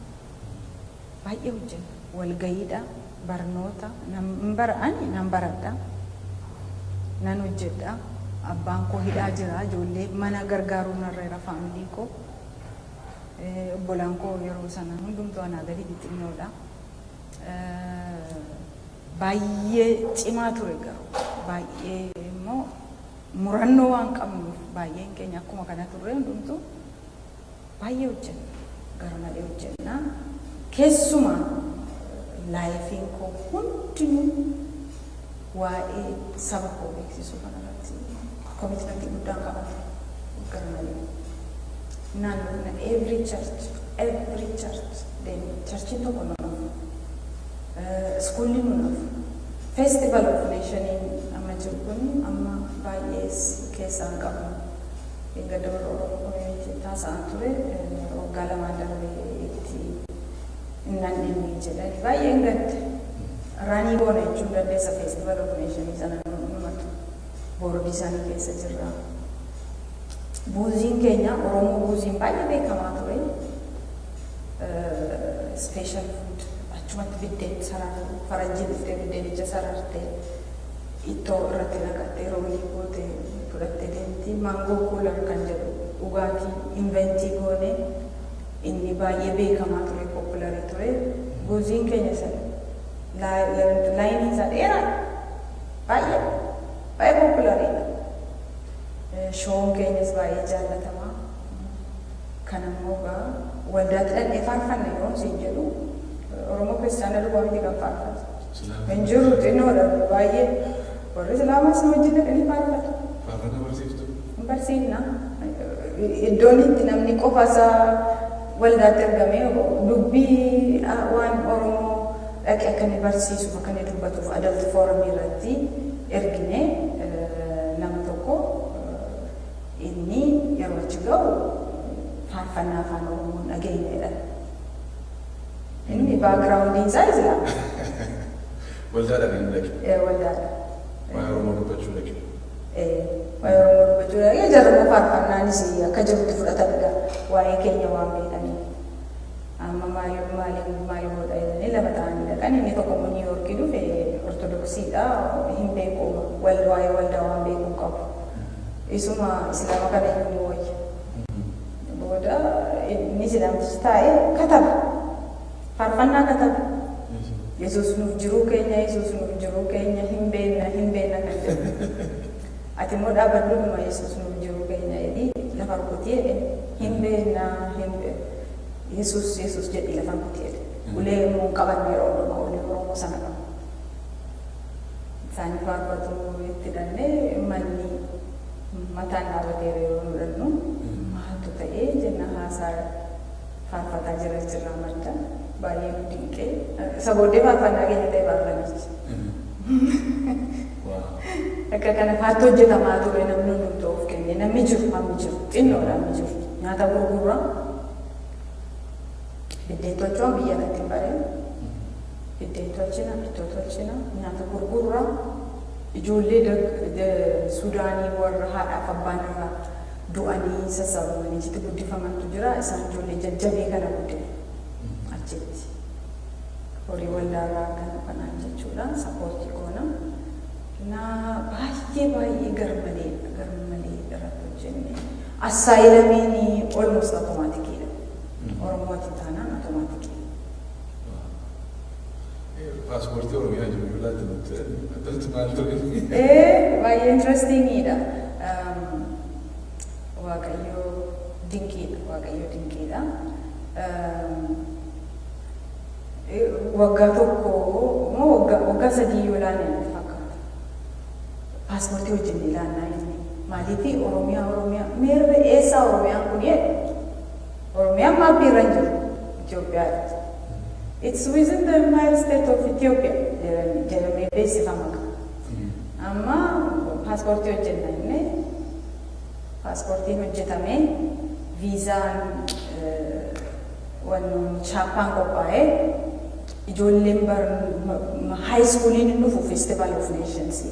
Baay'ee hojjenna. Walgayiidha, barnoota, nan bara, ani nan baradha. Nan hojjedha. Abbaan koo hidhaa jira. Ijoollee mana gargaaruu narra jira, family koo. Obbolaan koo yeroo sana hundumtuu anaa gadi xixinnoodha. Baay'ee cimaa ture, garuu baay'ee immoo murannoo waan qabnuuf baay'een keenya akkuma kana turre. Hundumtuu baay'ee hojjenna. Gara malee hojjenna. Keessumaa lifeiin koo hundinuu waa'ee saba koo beeksisuu kanarratti commitmentii guddaan qaba ture. Gara malee. Naannoo kana every church, every church deemne, churchiin tokko nu hafu. Schoolli nu hafu. Festival of Nationiin amma jiru kun amma baay'ee keessaan qabnu. Gadda warra Oromoo community taasa'an ture, waggaa 2n darbe itti nan inni jedhani baay'een gadde. Ranii goona jechuun dandeessa, Festival of Nationii sana numatu boardii isaanii keessa jirra. Boothiin keenya, Oromoo boothiin baay'ee beekamaa ture. Special food achumatti biddeen sararu, faranjii dhuftee biddeenicha sarartee, ittoo irratti naqattee, rollii gootee fudhattee deemti. Mango cooler kan jedhu dhugaatii inventii goone, inni baay'ee beekamaa ture, popularii ture. Boothiin keenya sana lineiin isaa dheeraadha. Baay'ee baay'ee populariidha. Shown keenyas baay'ee jaallatamaa. Kan ammoo gaa waldaatti dhaqnee faarfanna yeroo siin jedhu, Oromoo kiristaana duwwaa miti kan faarfatu. Hin jiru, xinnoodha baay'ee. Warri Islaamaas nu wajjin dhaqanii faarfatu. Faarfannaa barsiiftu? Hin barsiifna. Iddoon itti namni qofa isaa waldaatti argamee dubbii waan Oromoo dhaqee akka inni barsiisuuf, akka inni dubbatuuf adult forumii irratti ergine nama tokko. Inni yeroo achi ga'u faarfannaa afaan Oromoon dhageenye jedhan. Inni backgroundiin isaa Islaama. Waldaadha kan inni dhaqe. Waldaadha. Waa'ee Oromoo dubbachuu dhaqe. Waa'ee Oromoo dubbachuu dhaqe. Jarri immoo faarfannaanis akka jirutti fudhatan egaa, waa'ee keenya waan beekaniif. Amma maal maaliin maal godha jedhanii lama ta'anii dhaqan. Inni tokko immoo New Yorkii dhufe, Ortodoksiidha, hin beeku, waa'ee waldaa waan beekuu hin qabu. Isuma Islaama kana iyyuu ni wayya. Booda inni Islaamtichi taa'ee kataba. Faarfannaa kataba. Yesuus nuuf jiruu keenya, Yesuus nuuf jiruu keenya, hin beekna, hin beekna kan jedhu. Ati immoo dhaabadhuudhuma Yesuus nuuf jiruu keenya jedhii lafa rukutii jedhe. Hin beekna, hin beekna. Yesuus, Yesuus jedhii lafa rukutii jedhe. Ulee immoo hin qabanne yeroo hundumaa, ulee Oromoo sana qaba. Isaanii faarfatu, itti hidhannee manni mataan dhaabateera. Yeroo nu dhannu maaltu ta'ee jenna, haasaa faarfataa jira jirra madda baay'ee nu dinqee. Isa booddee faarfannaa keenya ta'e faarfannichi. Akka kana faatti hojjetamaa ture. Namni hundumtuu of kenne, namni jiru, hammi jiru xinnoodha, hammi jiru nyaata gurgurra. Biddeen tolchuu biyya natti hin bareen. Biddeen tolchina, ittoo tolchina, nyaata gurgurra. Ijoollee Sudaanii warra haadhaaf abbaan irraa du'anii sassaabamanii achitti guddifamantu jira. Isaan ijoollee jajjabee kana guddina achitti. Horii waldaarraa kan kanaan jechuudha. Support goona. Na baay'ee baay'ee garmalee garmalee irratti hojjenne. Asylumiin almost automaticiidha. Oromooti taanaan automatic. Paaspoortii Oromiyaa jiru yoo laatte nutti addatti maal ture? Baay'ee interestingiidha. Waaqayyo dinqiidha. Waaqayyo dinqiidha. Waggaa 1 moo waggaa 3 yoo laanne natti fakkaata. Paaspoortii hojjennee ilaannaa inni. Maaliifi Oromiyaa, Oromiyaa meerre, eessaa Oromiyaan kun jedhe? Oromiyaan mapii irra hin jiru Itoophiyaatti. It's within the Empire State of Ethiopia jedhamee beeksifama qaba. Amma paaspoortii hojjenna inni, paaspoortiin hojjetamee, viizaan wannoon chaappaan qophaa'ee, ijoolleen high schooliin hin dhufu. Festival of Nations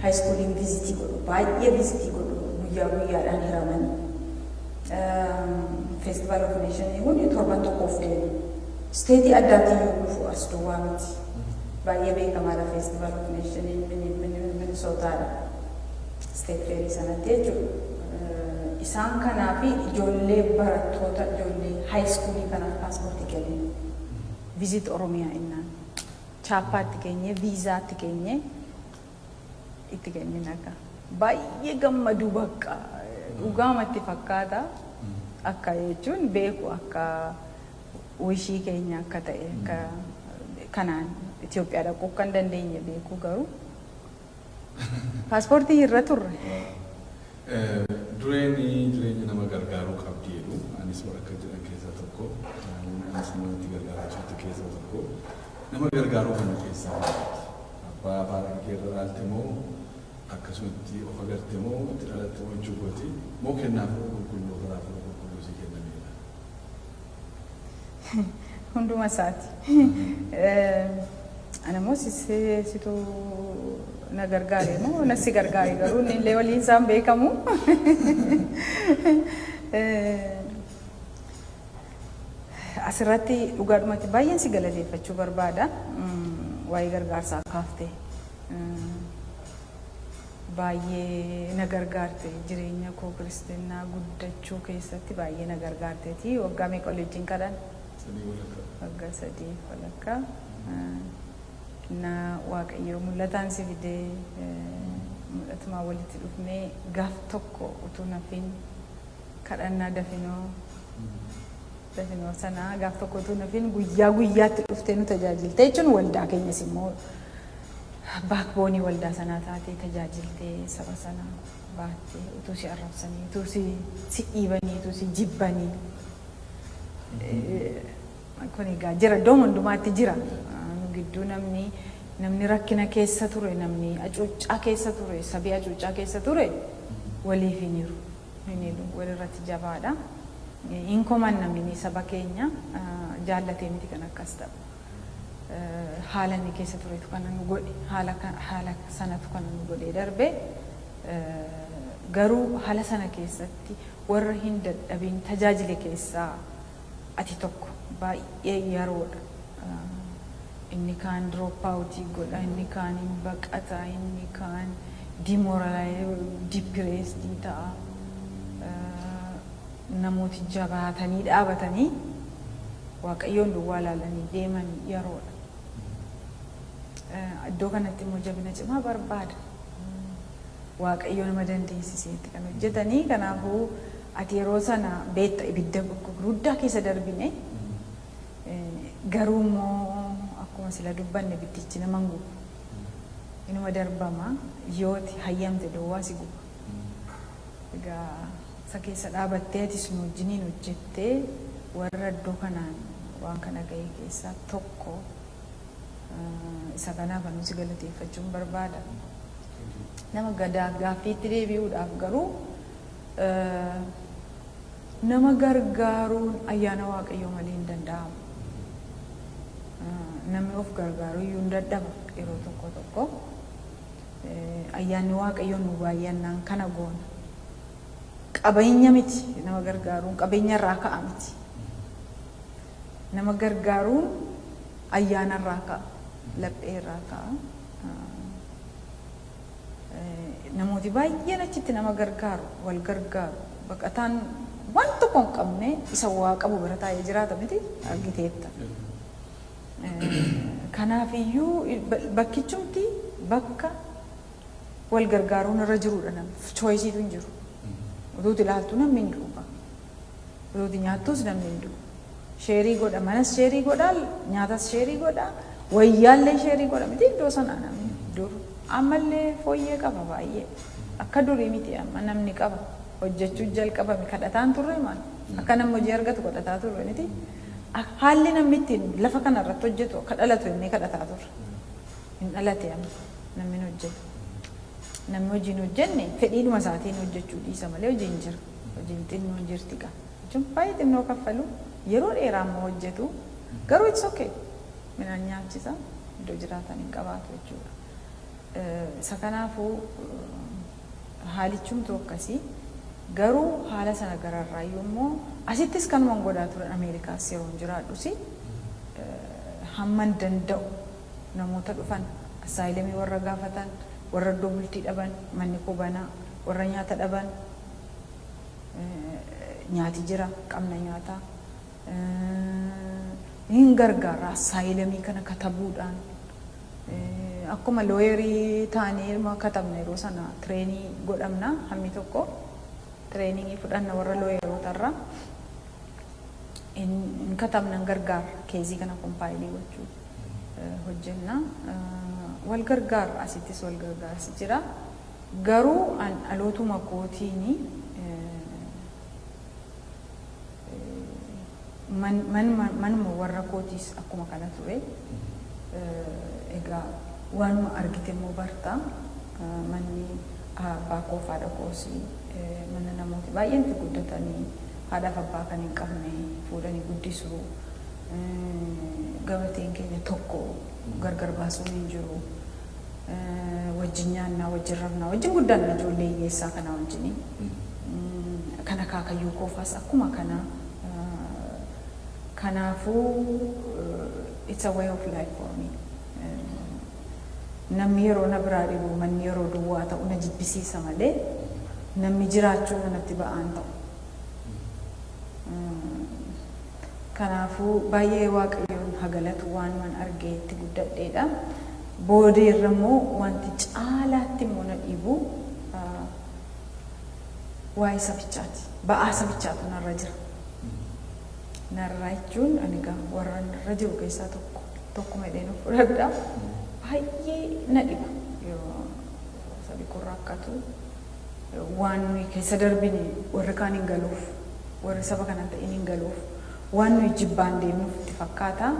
high schooliin visit godhu, baay'ee visit godhu, guyyaa guyyaadhaan hiramanii. Festival of Nations kun torban tokkoof deemu. State addaatiyyuu dhufu, as duwwaa miti. Baay'ee beekamaadha Festival of Nations, Minnesotaadha. State Fairii sanatti jechuudha. Isaan kanaa fi ijoollee barattoota, ijoollee high schoolii kanaaf paaspoortii kennine. Visit Oromiyaa innaan. Chaappaatti keenye, viizaatti keenye, itti kennine akka. Baay'ee gammaduu, bakka dhugaamatti fakkaata. Akka jechuun beeku akka wishii keenya akka ta'e, akka kanaan Itoophiyaa dhaquu kan dandeenye beeku, garuu paaspoortii irra turre. Dureen jireenya nama gargaaruu qabdi jedhu. Anis warra akka jedhan keessaa tokko. Anis namatti gargaaraa turte keessaa tokko. Nama gargaaruu kana keessaa abbaa haadha kee irra dhaalte moo, akkasumatti of agarte moo, itti dhalatte moo jechuu kooti, moo kennaa Hafuura Qulqulluu, karaa Hafuura Qulqulluu sii kennameedha? Hunduma isaati. Ana immoo situ na gargaare moo na si gargaare, garuu inni illee waliin isaan beekamu. Asirratti dhugaadhumatti baay'een si galateeffachuu barbaada. Waa'ee gargaarsaa kaaftee. Baay'ee na gargaarte, jireenya koo kiristinnaa guddachuu keessatti baay'ee na gargaarteeti. Waggaa meeqa olii wajjin kadhan? 3 walakkaa. Waggaa 3 walakkaa. Na Waaqayyo mul'ataan si fidee, mul'atumaa walitti dhufnee, gaaf tokko utuu nafin kadhannaa dafinoo dafinoo sanaa gaaf tokko utuu nafin guyyaa guyyaatti dhuftee nu tajaajilte jechuun, waldaa keenyas immoo backboneii waldaa sanaa taatee tajaajiltee, saba sana baattee, utuu si arrabsanii, utuu si dhiibanii, utuu si jibbanii. Kun egaa jira, iddoo hundumaatti jira. Nu gidduu namni rakkina keessa ture, namni hacuuccaa keessa ture, sabii hacuuccaa keessa ture waliif hin hiru. Hin hiru, walirratti jabaadha. Hin koman, namni saba keenya jaallatee miti kan akkas ta'u. Haala inni keessa turetu kana nu godhe, haala sanatu kana nu godhee darbe. Garuu haala sana keessatti warra hin dadhabin tajaajile keessaa ati tokko. Baay'ee yeroodha. Inni kaan drop out godha, inni kaan hin baqata, inni kaan demoralize, depressed ta'a. Namooti jabaatanii dhaabatanii Waaqayyoon duwwaa ilaalanii deeman yeroodha. Iddoo kanatti immoo jabina cimaa barbaada. Waaqayyo nama dandeessiseetti kan hojjetanii. Kanaafuu ati yeroo sana beekta, ibidda guddaa keessa darbine, garuu immoo akkuma sila dubbanne ibiddichi nama hin gubu. Inuma darbama, yooti hayyamte duwwaa si guba. Egaa isa keessa dhaabattee atis nu wajjiniin hojjettee, warra iddoo kanaan waan kana ga'e keessaa tokko. Isa kanaaf anu si galateeffachuun barbaada. Nama gadaa gaaffiitti deebi'uudhaaf garuu, nama gargaaruun ayyaana Waaqayyoo malee hin danda'amu. Namni of gargaaru iyyuu hin dadhaba yeroo tokko tokko. Ayyaanni Waaqayyoo nu baay'annaan kana goona. Qabeenya miti nama gargaaruun, qabeenya irraa ka'a miti. Nama gargaaruun ayyaana irraa ka'a, laphee irraa ka'a. Namooti baay'een achitti nama gargaaru, wal gargaaru. Baqataan waan tokko hin qabne isa waa qabu bira taa'ee jiraata miti, argiteetta. Kanaafiyyuu bakkichumti bakka wal gargaaruun irra jirudha, namni choiceiitu hin jiru. Utuuti ilaaltu namni hin du'u. Utuuti nyaattus namni hin du'u. Share godha, manas share godha, nyaatas share godha, wayyaallee share godha miti iddoo sana namni dur. Ammallee fooyyee qaba baay'ee. Akka durii miti, amma namni qaba. Hojjechuu jalqabame, kadhataan turre maal? Akka namni hojii argatu kadhataa turre miti. Haalli namni ittiin lafa kana irratti hojjetu akka dhalatu inni kadhataa turre. Hin dhalate, amma namni hin hojjetu. Namni hojii hin hojjenne fedhiidhuma isaatiin hojjechuu dhiisa malee hojiin jira. Hojiin xinnoon jirti qaba. Jechuun baay'ee xinnoo kaffalu, yeroo dheeraa immoo hojjetu, garuu it's okay. Midhaan nyaachisa, iddoo jiraatan hin qabaatu jechuudha. Isa kanaafuu haalichumtu akkasii, garuu haala sana gararraayyuu immoo asittis kanuman godhaa turan. Ameerikaas yeroon jiraadhus hamman danda'u namoota dhufan, asylumii warra gaafatan, warra iddoo bultii dhaban, manni koo banaa, warra nyaata dhaban, nyaati jira, qabna nyaataa hin gargaara. Asylumii kana katabuudhaan akkuma lawyerii taanee katabna, yeroo sana trainii godhamna, hammi tokko trainingii fudhanna warra lawyeroota hin katabna, hin gargaara, caseii kana compile gochuu hojjenna. Wal gargaara, asittis wal gargaarsi jira, garuu an dhalootuma kootiini manuma warra kootiis akkuma kana ture. Egaa waanuma argite immoo barta. Manni abbaa koo fi haadha koos mana namooti baay'een itti guddatanii, haadhaaf abbaa kan hin qabne fuudhanii guddisuu. Gabateen keenya tokko, gargar baasuun hin jiru. Wajjin nyaannaa, wajjin rafnaa, wajjin guddanna ijoollee hiyyeessaa kana wajjini. Kan akaakayyuu koofaas akkuma kana. Kanaafuu it's a way of life for me. Namni yeroo na biraa dhibu, manni yeroo duwwaa ta'u na jibbisiisa malee namni jiraachuu manatti ba'aan ta'u. Kanaafuu baay'ee Waaqayyoon hagalatu, waanuman argee itti guddadheedha. Boodeerra immoo wanti caalaatti immoo na dhiibu waa'ee sabichaati. Ba'aa sabichaatu narra jira. Narraa jechuun ani egaa warra narra jiru keessaa tokko tokkuma jedheen of fudhadha. Baay'ee na dhiba yeroo sabi kun rakkatu. Waan nuyi keessa darbine warri kaan hin galuuf, warri saba kanan ta'in hin galuuf, waan nuyi jibbaan deemnuuf itti fakkaata.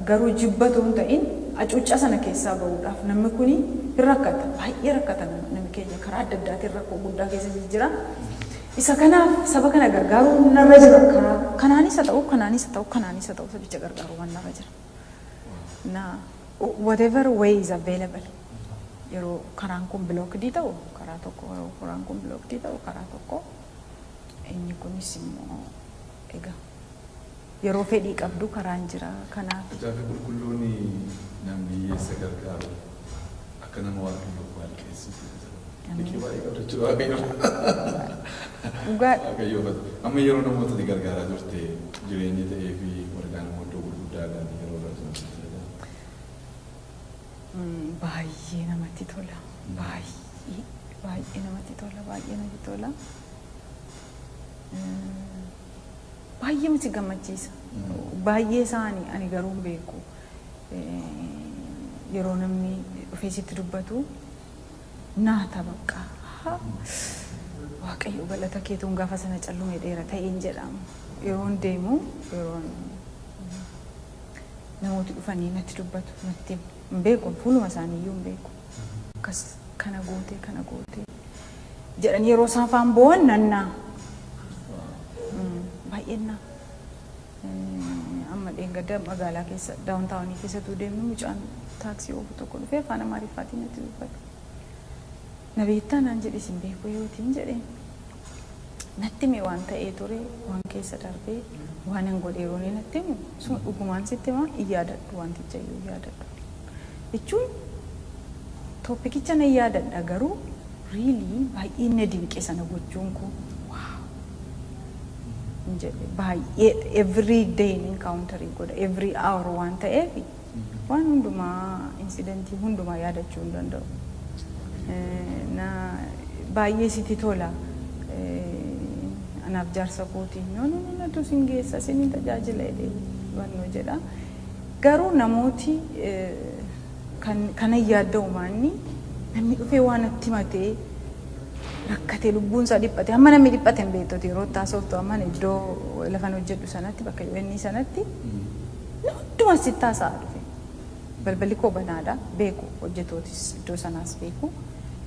Garuu jibbatu hin ta'in, hacuuccaa sana keessaa bahuudhaaf namni kuni hin rakkata. Baay'ee rakkata, namni keenya karaa adda addaatiin rakkoo guddaa keessa jira. Isa kanaaf saba kana gargaaruu narra jira. Karaa kanaanis haa ta'u, kanaanis haa ta'u, kanaanis haa ta'u, sabicha gargaaruu waan narra jira. Na whatever way is available. Yeroo karaan kun blocked ta'u karaa tokko, yeroo karaan kun blocked ta'u karaa tokko. Inni kunis immoo egaa yeroo fedhii qabdu karaan jira, kanaaf. Macaafa Qulqulluun namni hiyyeessa gargaaru akka nama Waaqayyoof waaqessuuti jedha. Liqii baay'ee qabda jechuudha Waaqayyo. Dhugaadha. Waaqayyoof amma yeroo namoota ati gargaaraa turte jireenya ta'ee fi warqaan immoo iddoo gurguddaadhaan yeroo irra jiran. Baay'ee namatti tola. Baay'ee baay'ee namatti tola. Baay'ee namatti tola. Baay'ee miti gammachiisa. Baay'ee isaanii ani garuu hin beeku. Yeroo namni dhufee sitti dubbatu naata bakka. Waaqayyo galata keetuun gaafa sana callume dheera ta'een jedhama. Yeroon deemu, yeroon namooti dhufanii natti dubbatu, natti himu. Hin beeku, fuuluma isaanii iyyuu hin beeku. Akkas kana gootee, kana gootee jedhanii yeroo isaan afaan bo'an nannaa. Baay'een naa. Amma Dheengadda magaalaa keessa, downtownii keessattuu deemnu, mucaan taaksii oofu tokko dhufee afaan Amaariffaatiin natti dubbate. "Na beektaa?" naan jedhe. "Isin beeku yootiin?" jedheen. Natti hime, waan ta'ee ture, waan keessa darbee, waan an godhe yeroo inni natti himu sun, dhugumaan sitti himaa, hin yaadadhu, wanticha iyyuu hin yaadadhu. Jechuun topicicha nan yaadadha, garuu really baay'ee na dinqe sana gochuun koo. "Wow" hin jedhe. Baay'ee every day encounter godha, every hour waan ta'eef, waan hundumaa, incidentii hundumaa yaadachuu hin danda'u. Na baay'ee sitti tola. Anaaf jaarsa kootiin, "No, no, no, natu sin geessa, sin tajaajila" jedhee hubannoo jedha. Garuu namooti kan kana yaadda'u maanni, namni dhufee waan natti himatee rakkatee, lubbuun isaa dhiphate, hamma namni dhiphate hin beektooti. Yeroo taasoftu, amma iddoo lafan hojjedhu sanatti, bakka UN sanatti, nama hundumaa sitti haasa'aa dhufe. Balballi koo banaadha, beeku, hojjetootis iddoo sanaas beeku.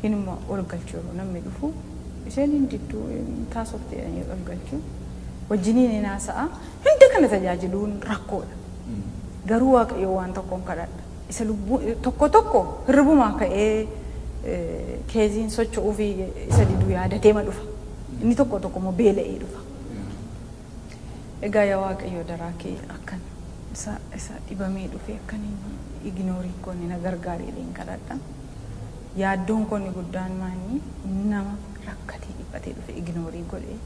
Hinuma ol galchu. Yeroo namni dhufu isheen hin didduu, taasofte jedhanii ol galchu. Wajjiniin hin haasa'a. Hunda kana tajaajiluun rakkoodha. Garuu Waaqayyo waan tokkoon kadhadha. Isa lubbuu tokko tokko hirribumaa ka'ee caseiin socho'uu fi isa diduu yaadatee ma dhufa. Inni tokko tokko immoo beela'ee dhufa. Egaa yaa Waaqayyo, daraa kee akkan isa dhibamee dhufe akkan inni ignore goone na gargaari jedheen kadhadha. Yaaddoon koo inni guddaan maanni, nama rakkatee dhiphatee dhufe ignore godhee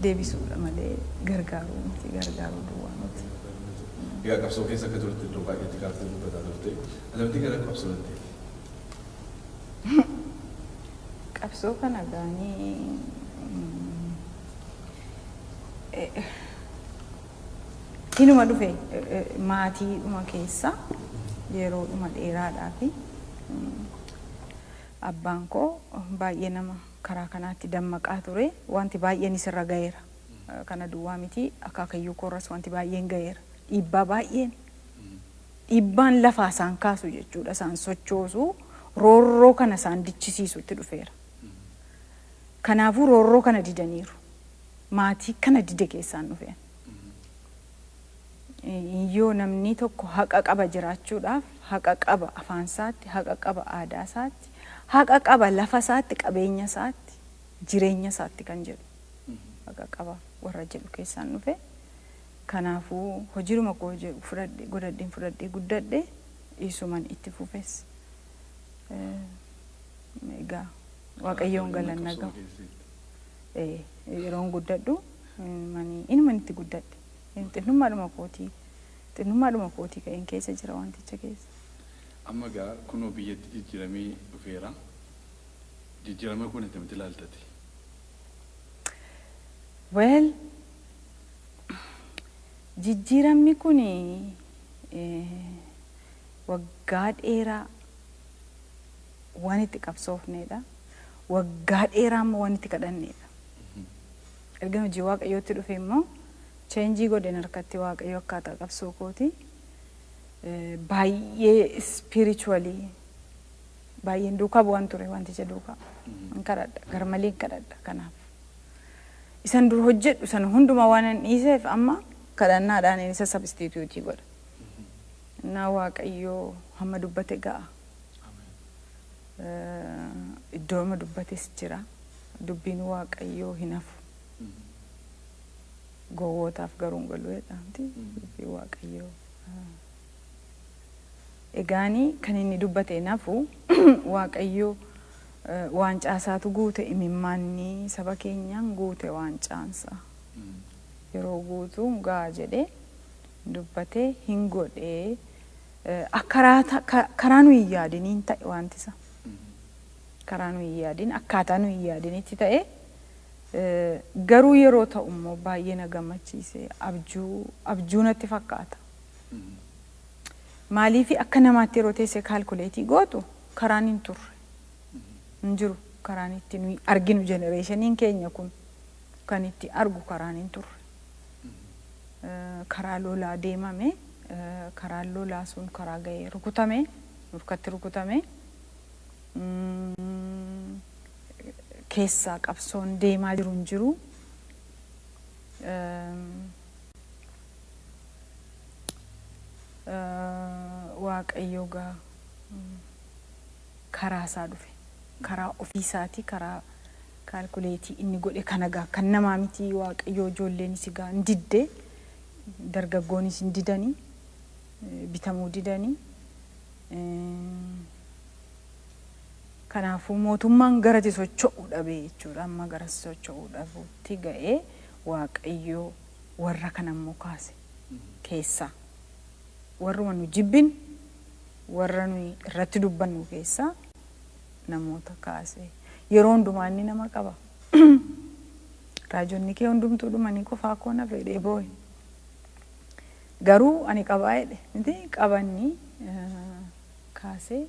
deebisuudha malee gargaaruu miti, gargaaruu duwwaa miti. Egaa qabsoo keessa akka turte iddoo baay'eetti kaaftee dubbataa turte. Atamtti gara qabsoo dandeetti? Qabsoo kana gaanii hinuma dhufe. Maatiidhuma keessa yeroodhuma dheeraadhaa fi abbaan koo baay'ee nama karaa kanaatti dammaqaa ture. Wanti baay'een isirra ga'eera. Kana duwwaa miti, akaakayyuu koorras wanti baay'een ga'eera. Dhiibbaa baay'een, dhiibbaan lafaa isaan kaasu jechuudha, isaan sochoosu, roorroo kana isaan dichisiisutti dhufeera. Kanaafuu roorroo kana didaniiru. Maatii kana dide keessaan dhufeen. Yoo namni tokko haqa qaba jiraachuudhaaf, haqa qaba afaan isaatti, haqa qaba aadaa isaatti, haqa qaba lafa isaatti, qabeenya isaatti, jireenya isaatti kan jedhu, haqa qaba warra jedhu keessaan dhufe. Kanaafuu hojiidhuma koo fudhadhe godhadheen fudhadhee guddadhe, dhiisuman itti fufes. Egaa Waaqayyoon galanna gahu. Yeroon guddadhu inuman itti guddadhe. Xinnummaadhuma kootii ka'een keessa jira wanticha keessa. Amma egaa kunoo biyyatti jijjiiramee dhufeera. Jijjiirama kun akkamitti ilaaltati? Well, jijjiiramni kun waggaa dheeraa waan itti qabsoofneedha. Waggaa dheeraa immoo waan itti kadhanneedha. Erga hojii Waaqayyootti dhufe immoo change godheen harkatti Waaqayyo akkaataa qabsoo kooti. Baay'ee spiritually baay'een duukaa bu'an ture wanticha duukaa. Hin kadhadha, garmalee hin kadhadha kanaaf. Isan dur hojjedhu sana hundumaa waan hin dhiiseef, amma kadhannaadhaan isa substitute godha. Innaa Waaqayyoo hamma dubbate ga'a. Iddoo amma dubbates jira. Dubbiin Waaqayyoo hin hafu. Gowwootaaf garuu hin galu jedhamti dubbiin Waaqayyoo. Egaanii kan inni dubbate hin hafu. Waaqayyoo waancaa isaatu guute, imimmaanni saba keenyaan guute waancaansa. Yeroo guutuu ga'a jedhee dubbatee hin godhee, karaa nu hin yaadiniin ta'e wanti isa. Karaa nu hin yaadin, akkaataa nu hin yaadinitti ta'e. Garuu yeroo ta'u immoo baay'ee na gammachiise, abjuu abjuu natti fakkaata. Maaliif, akka namaatti yeroo teessee calculate gootu karaan hin turre. Hin jiru karaan itti nuyi arginu, generationiin keenya kun kan itti argu karaan hin turre. Karaa lolaa deemame, karaan lolaa sun karaa ga'ee rukutame, nurkatti rukutame. Keessaa qabsoon deemaa jiru hin jiru. Waaqayyo gaa karaa isaa dhufe. Karaa ofiisaatii, karaa calculate inni godhe kana gaa kan namaa miti. Waaqayyo ijoolleenis gaa hin diddee, dargaggoonis hin didanii, bitamuu didanii. Kanaafuu mootummaan garatti socho'uu dhabee jechuudha. Amma gara socho'uu dhabuutti ga'ee, Waaqayyo warra kana immoo kaase keessaa. Warruma nu jibbin, warra nuyi irratti dubbannu keessaa namoota kaase. Yeroo hundumaa inni nama qaba. "Raajonni kee hundumtuu dhumanii, qofaa koo na fedhee boo'e. Garuu ani qabaa," jedhe miti, qabanni kaasee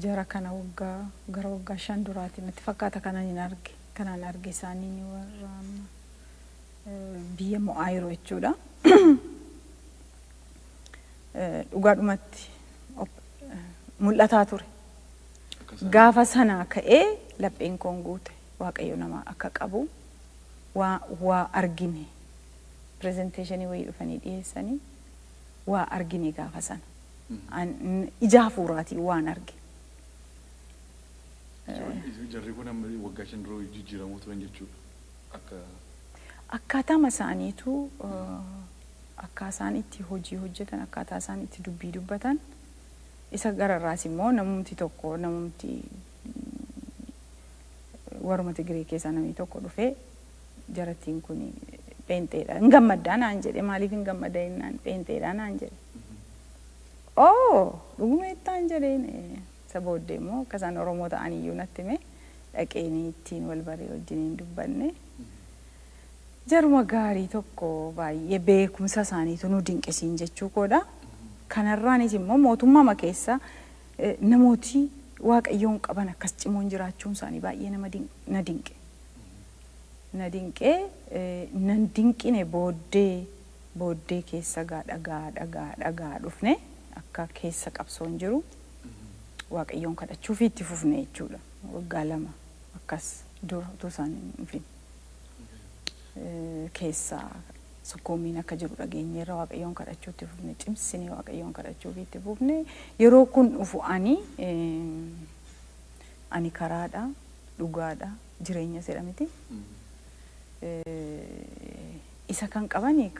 jara kana. Waggaa gara waggaa 5 duraati natti fakkaata kanan hin arge, kanaan arge isaanii warra amma biyya mo'aa yeroo jechuudha. Dhugaadhumatti mul'ataa ture. Gaafa sanaa ka'ee lapheen koon guute. Waaqayyo nama akka qabu waa argine. Presentation wayii dhufanii dhiyeessanii waa argine gaafa sana. Ija hafuuraatiin waan arge. Jarri kun amma waggaa 5 dura jijjiiramuu turan jechuudha. Akka Akkaataama isaaniitu, akka isaan itti hojii hojjetan, akkaataa isaan itti dubbii dubbatan, isa gararraas immoo namumti tokko, namumti waruma Tigiree keessaa namni tokko dhufee, "Jarattiin kun pheenxeedha. Hin gammaddaa?" naan jedhe. "Maaliif hin gammadda?" jennaan, "Pheenxeedha," naan jedhe. "Oo, dhuguma jettaan?" jedheen. Isa booddee immoo akka isaan Oromoo ta'an iyyuu natti hime. Dhaqeenii ittiin wal baree wajjiniin dubbanne. Jaruma gaarii tokko, baay'ee beekumsa isaaniitu nu dinqisiin jechuu koodha. Kanarraanis immoo mootummaa keessa namooti Waaqayyoon qaban akkas cimoon jiraachuun isaanii baay'ee nama na dinqe. Na dinqee nan dinqine. Booddee keessa gaa dhagaa dhagaa dhagaa dhufne, akka keessa qabsoon jiru Waaqayyoon kadhachuu fi itti fufne jechuudha. Waggaa 2 akkas dura utuu isaan hin dhufin. Keessa sukkoomiin akka jiru dhageenyeerra, Waaqayyoon kadhachuu itti fufne, cimsinee Waaqayyoon kadhachuu fi itti fufne. Yeroo kun dhufu ani karaadha, dhugaadha, jireenya jedha miti. Isa kan qabani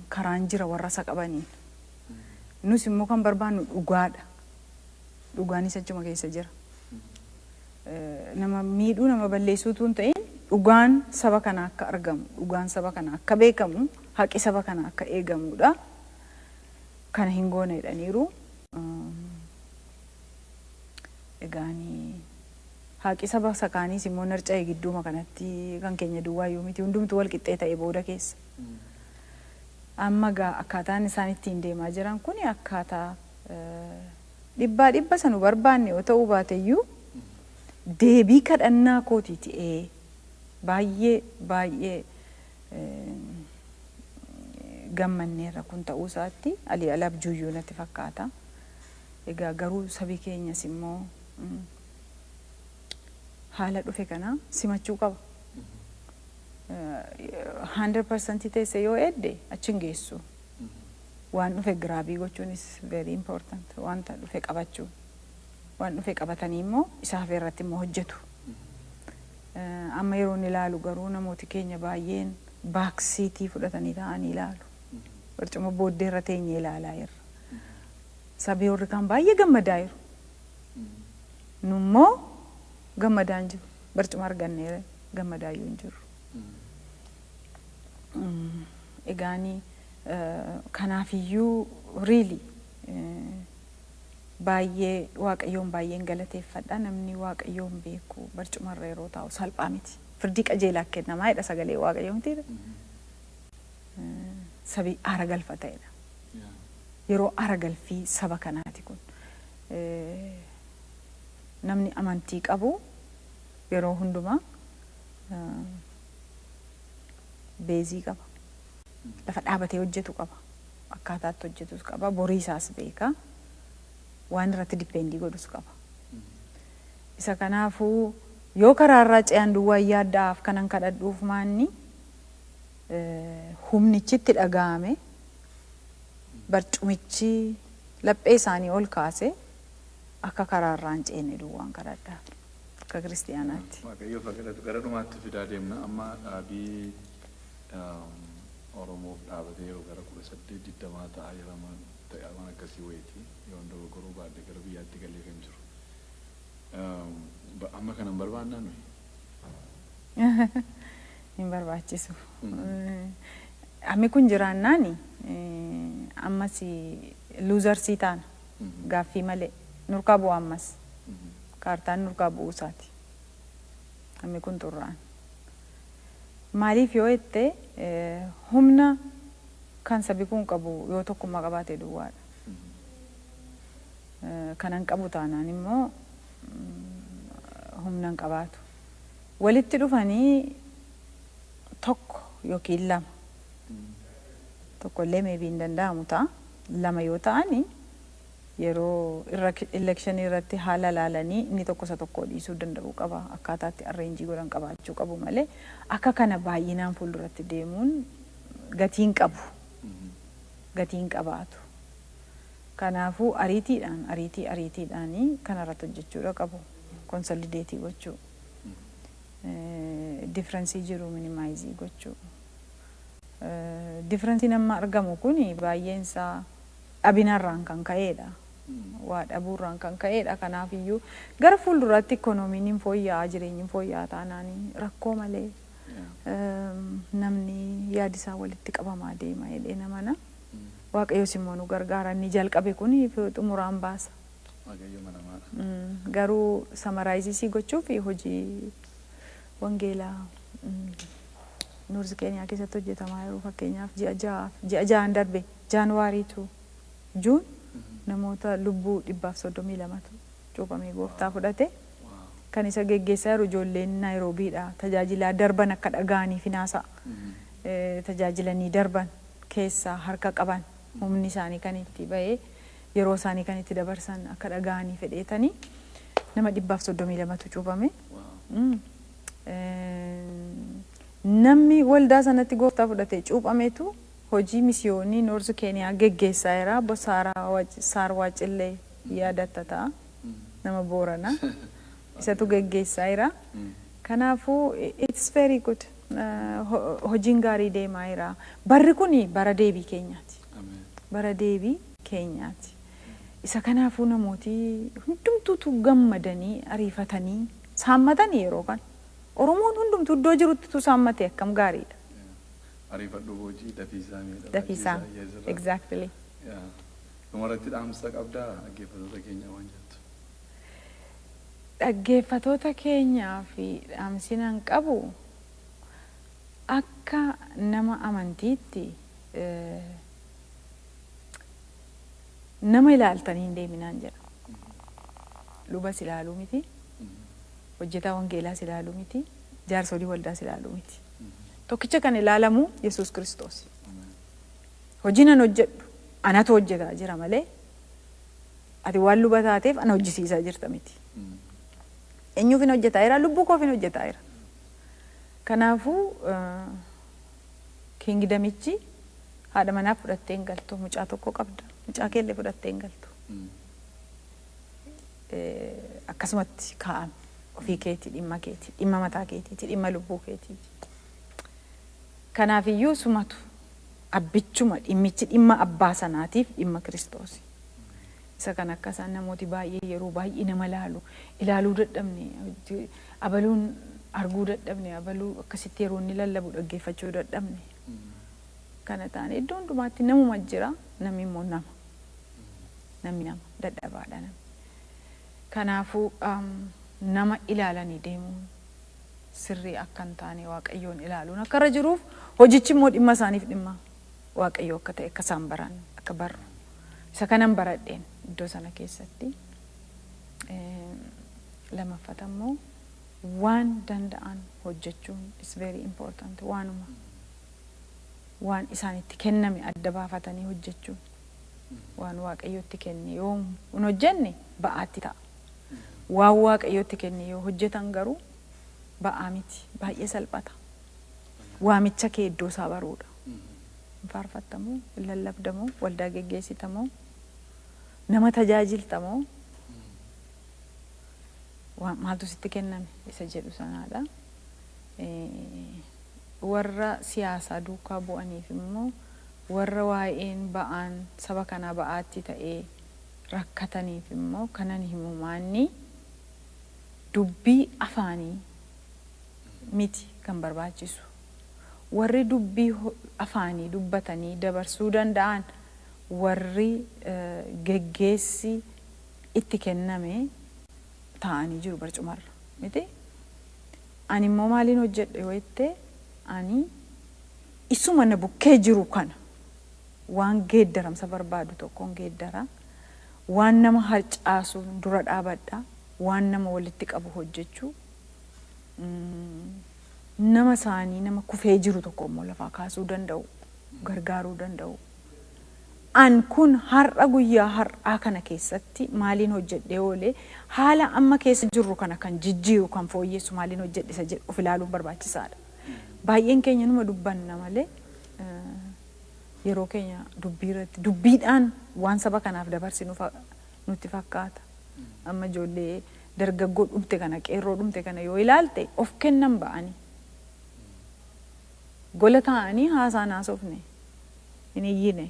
karaan jira warra isa qabaniin. Nus immoo kan barbaannu dhugaadha. Dhugaanis achuma keessa jira. Nama miidhuu, nama balleessuutu hin ta'in, dhugaan saba kana akka argamu, dhugaan saba kana akka beekamu, haqi saba kana akka eegamudha. Kana hin goone jedhaniiru. Egaani haqi saba sakaaniis immoo narca'e gidduuma kanatti. Kan keenya duwwaayyuu miti, hundumtuu wal qixxee ta'e booda keessa. Amma gaa akkaataan isaan ittiin deemaa jiran kun akkaataa dhibbaa dhibba sanu barbaanne yoo ta'uu baateyyuu, deebii kadhannaa kootiiti. Ee, baay'ee baay'ee gammanneerra kun ta'uu isaatti. Alii ala abjuuyyuu natti fakkaata. Egaa garuu sabi keenyas immoo haala dhufe kana simachuu qaba. 100% teesse yoo eedde achi hin geessu. Waan dhufe grab gochuunis very important. Wanta dhufe qabachuun. Waan dhufe qabatanii immoo isa hafe irratti immoo hojjetu. Amma yeroo inni ilaalu garuu namooti keenya baay'een back seat fudhatanii taa'anii ilaalu. Barcuma booddee irra teenyee ilaalaa jirra. Sabii warri kaan baay'ee gammadaa jiru. Nummoo gammadaa hin jiru. Barcuma argannee gammadaa iyyuu hin jirru. Egaani kanaafiyyuu really baay'ee Waaqayyoon baay'een galateeffadha. Namni Waaqayyoon beeku barcumarra yeroo taa'u salphaa miti. Firdii qajeelaa kennamaa jedha sagalee Waaqayyoo mitiidha. Sabii aara galfa ta'edha. Yeroo aara galfii saba kanaati kun. Namni amantii qabu yeroo hundumaa base qaba. Lafa dhaabatee hojjetu qaba. Akkaataatti hojjetus qaba. Borii isaas beeka. Waan irratti depend godhus qaba. Isa kanaafuu yoo karaarraa ce'an duwwaa yaaddaaf kanan kadhadhuuf maanni humnichitti dhaga'ame. Barcumichi laphee isaanii ol kaase akka karaarraa hin ceene duwwaan kadhadhaa akka kiristiyaanaatti. Waaqayyo fakkaatu gara dhumaatti fidaa deemna. Amma dhaabii Oromoof dhaabatee yeroo gara 18-20 ta'a jedhama, ta'e waan akkasii wayiiti. Yoon dogoggoruu baadhe gara biyyaatti galee kan jiru. Amma kana hin barbaannaa nuyi? Hin barbaachisu. Ammi kun jiraannaani ammas losersii taana, gaaffii malee nurkaa bu'a, ammas kaartaan nurkaa bu'uu isaati. Ammi kun xurraan. Maaliif yoo jette, humna kan sabi kun qabu yoo tokkummaa qabaate duwwaadha. Kanan qabu taanaan immoo humna hin qabaatu. Walitti dhufanii tokko yookiin lama, tokko illee maybe hin danda'amu ta'a. Lama yoo ta'ani, yeroo electionii irratti haala laalanii inni tokko isa tokko dhiisuu danda'uu qaba. Akkaataatti arrange godhan qabaachuu qabu malee akka kana baay'inaan fuulduratti deemuun gatiin qabu. Gatiin qabaatu. Kanaafuu ariitiidhaan, ariitii ariitiidhaanii kanarratti hojjechuudha qabu. Consolidate gochuu. Difference jiru minimize gochuu. Differenceiin amma argamu kun baay'een isaa dhabinarraan kan ka'edha. Waa dhabuurraan kan ka'edha. Kanaaf iyyuu gara fuulduraatti ikoonomiin hin fooyya'aa, jireenyi hin fooyya'aa taanaan rakkoo malee namni yaadi isaa walitti qabamaa deema jedhee namana. Waaqayyos immoo nu gargaara, inni jalqabe kun xumuraan baasa. Waaqayyo manamaadha. Garuu summarize gochuuf, hojii wangeelaa North Keeniyaa keessatti hojjetamaa jiru, fakkeenyaaf ji'a 6, ji'a 6n darbe, January to June, namoota lubbuu 132tu cuuphamee gooftaa fudhate. Kan isa geggeessaa jiru ijoolleen Naayiroobiidha. Tajaajilaa darban akka dhaga'anii finaasa'a. Tajaajilanii darban keessaa harka qaban, humni isaanii kan itti bahee, yeroo isaanii kan itti dabarsan akka dhaga'anii fedheetanii nama 132tu cuuphame. Namni waldaa sanatti gooftaa fudhatee cuuphametu hojii misiyoonii North Keeniyaa geggeessaa jira. Obbo Saar Waacillee yaadatta ta'a. Nama Booranaa. Isatu geggeessaa jira. Kanaafuu it's very good. Hojiin gaarii deemaa jira. Barri kun bara deebii keenyaati. Bara deebii keenyaati. Isa kanaafuu namooti hundumtuutu gammadanii ariifatanii saammatanii yeroo kana. Oromoon hundumtuu iddoo jiruttitu saammate akkam gaariidha. Ariifadhu hojii dafiisaa miidha. Dafiisaa. Exactly. Dhumarratti dhaamsa qabdaa dhaggeeffattoota keenya waan jettu? Dhaggeeffatoota keenyaa fi dhaamsinan qabu, akka nama amantiitti nama ilaaltanii hin deeminaan jedha. Lubas ilaaluu miti, hojjetaa wangeelaas ilaaluu miti, jaarsolii waldaas ilaaluu miti. Tokkicha kan ilaalamu Yesuus Kiristoos. Hojii nan hojjedhu anatu hojjetaa jira malee ati waan luba taateef ana hojjisiisaa jirta miti. Eenyuuf hin hojjetaa jira? Lubbuu koof hin hojjetaa jira. Kanaafuu kingdomichi haadha manaa fudhattee hin galtu, mucaa tokko qabda, mucaa keellee fudhattee hin galtu. Akkasumatti kaa'ame ofii keetii, dhimma keetii, dhimma mataa keetiiti, dhimma lubbuu keetiiti. Kanaafiyyuu sumatu abbichuma dhimmichi dhimma abbaa sanaatiif dhimma Kiristoosi. Isa kan akka isaan namooti baay'ee yeroo baay'ee nama ilaalu ilaaluu dadhabne, abaluun arguu dadhabne, abaluu akkasitti yeroo inni lallabu dhaggeeffachuu dadhabne. Kana taane iddoo hundumaatti namuma jira, namni immoo nama. Namni nama dadhabaadha namni. Kanaafuu nama ilaalanii deemuun sirrii akka hin taane, Waaqayyoon ilaaluun akka irra jiruuf, hojichi immoo dhimma isaaniif dhimma Waaqayyoo akka ta'e akka isaan baran akka barru. Isa kanan baradheen iddoo sana keessatti. Lamaffata immoo waan danda'an hojjechuun is very important, waanuma waan isaanitti kenname adda baafatanii hojjechuun, waan Waaqayyotti kenne yoo hin hojjenne ba'aatti ta'a. Waan Waaqayyotti kenne yoo hojjetan garuu ba'aa miti, baay'ee salphata. Waamicha kee iddoo isaa baruudha. Hin faarfattamoo? Hin lallabdamoo? Waldaa geggeessitamoo? Nama tajaajiltamoo? Maaltu sitti kenname isa jedhu sanaadha. Warra siyaasaa duukaa bu'aniif immoo, warra waa'een ba'aan saba kanaa ba'aatti ta'ee rakkataniif immoo kanan himu maanni dubbii afaanii miti kan barbaachisu. Warri dubbii afaanii dubbatanii dabarsuu danda'an, warri geggeessi itti kenname taa'anii jiru barcumarra miti. Ani immoo maaliin hojjedhe yoo jette, ani isuma na bukkee jiru kana waan geeddaramsa barbaadu tokkoon geeddara. Waan nama harcaasu dura dhaabadha. Waan nama walitti qabu hojjechuu. Nama isaanii nama kufee jiru tokko immoo lafaa kaasuu danda'u, gargaaruu danda'u. An kun har'a guyyaa har'aa kana keessatti maaliin hojjedhee oolee, haala amma keessa jirru kana kan jijjiiru, kan fooyyessu maaliin hojjedhe isa jedhu of ilaaluun barbaachisaadha. Baay'een keenya numa dubbanna malee yeroo keenya dubbii irratti dubbiidhaan waan saba kanaaf dabarsinu nutti fakkaata. Amma ijoollee dargaggoo dhumte kana, qeerroo dhumte kana yoo ilaalte, of kennan ba'anii. Gola taa'anii haasaan haasofne, hin iyyine,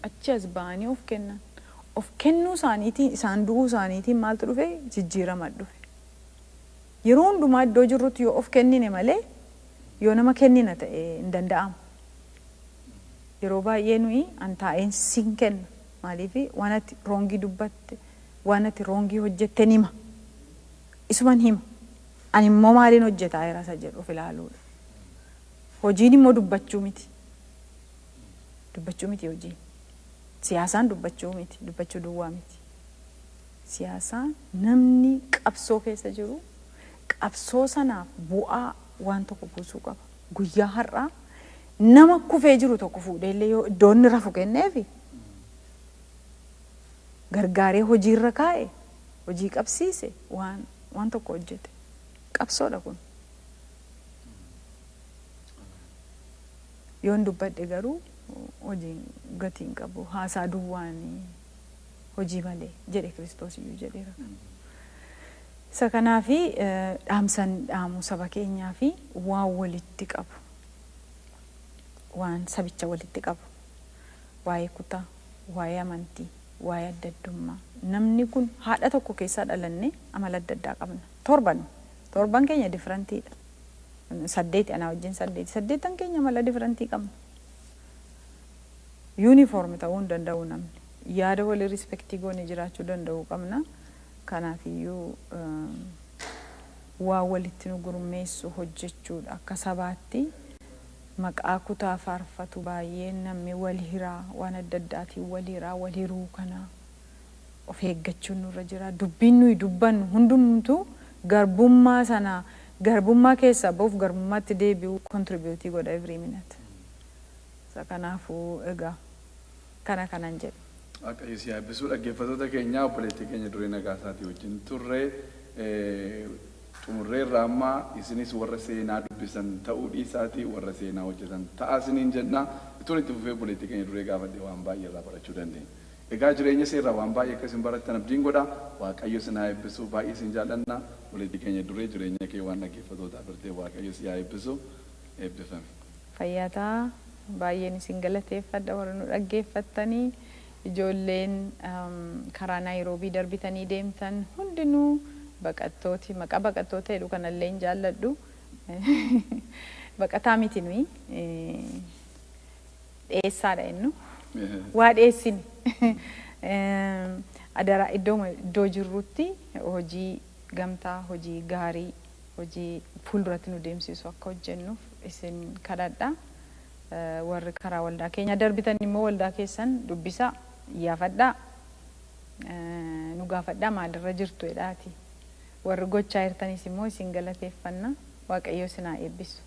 achi as ba'anii of kennan. Of kennuu isaaniitiin, isaan du'uu isaaniitiin maaltu dhufe? Jijjiirama dhufe. Yeroo hundumaa iddoo jirrutti yoo of kennine malee, yoo nama kennina ta'e hin danda'amu. Yeroo baay'ee nuyi an taa'een siin kenna. Maaliif? Waan ati wrongii dubbatte, waan ati wrongii hojjette hima. Isuman hima. Ani immoo maaliin hojjetaa jira isa jedhu of ilaaluudha. Hojiin immoo dubbachuu miti. Dubbachuu miti hojiin. Siyaasaan dubbachuu miti. Dubbachuu duwwaa miti. Siyaasaan namni qabsoo keessa jiru qabsoo sanaaf bu'aa waan tokko buusuu qaba. Guyyaa har'aa nama kufee jiru tokko fuudhee illee yoo iddoo inni rafu kenneefi, gargaaree hojiirra kaa'e, hojii qabsiise, waan tokko hojjete. Qabsoodha kun. Yoon dubbadhe garuu hojiin gatii hin qabu. Haasaa duwwaanii hojii malee jedhe Kiristoos iyyuu jedheera. Isa kanaafi dhaamsan dhaamu saba keenyaa fi waan walitti qabu. Waan sabicha walitti qabu. Waa'ee kutaa, waa'ee amantii, waa'ee adda addummaa. Namni kun haadha tokko keessaa dhalanne amala adda addaa qabna. Torban. Torban keenya differentiidha. Saddeeti, anaa wajjin saddeeti. Saddeettan keenya amala differentii qabna. Uniform ta'uu hin danda'u namni. Yaada walii respectii goone jiraachuu danda'uu qabna. Kanaafiyyuu waa walitti nu gurmeessu hojjechuudha. Akka sabaatti maqaa kutaa faarfatu baay'een namni wal hiraa, waan adda addaatiin wal hiraa, wal hiruu kana of eeggachuun nurra jira. Dubbiin nuyi dubbannu hundumtuu garbummaa sana, garbummaa keessaa bahuuf garbummaatti deebi'uu contributeii godha every minute. Isa kanaafuu egaa kana kanan jedhu. Waaqayyo si eebbisuu. Dhaggeeffattoota keenya, obboleettii keenya Duree Nagaasaatii wajjin turre xumurreerra. Amma isinis warra seenaa dubbisan ta'uu dhiisaatii warra seenaa hojjetan ta'aa isiniin jenna. Ituun itti fufee obboleettii keenya Duree gaafadhe waan baay'ee irraa barachuu dandeenya. Egaa jireenya seerraa waan baay'ee akka isin barattan abdiin godha. Waaqayyo isin haa eebbisu. Baay'ee isin jaallanna. Obboleettii keenya Duree, jireenya kee waan dhaggeeffattootaaf hirtee Waaqayyo si haa eebbisu. Eebbifame. Fayyataa, baay'een isin galateeffadha warra nu dhaggeeffattanii. Ijoolleen karaa Naayiroobii darbitanii deemtan hundinuu, baqattooti, maqaa baqattoota jedhu kanallee hin jaalladhu. Baqataa miti nuyi. Dheessaadha innu. Waa dheessini. Adaraa, iddoo jirrutti hojii gamtaa, hojii gaarii, hojii fuulduratti nu deemsisu akka hojjennuuf isin kadhadha. Warri karaa waldaa keenya darbitan immoo waldaa keessan dubbisaa, iyyaafadhaa, nu gaafadhaa, maalirra jirtu jedhaati. Warri gochaa jirtanis immoo isin galateeffanna. Waaqayyo isin haa eebbisu.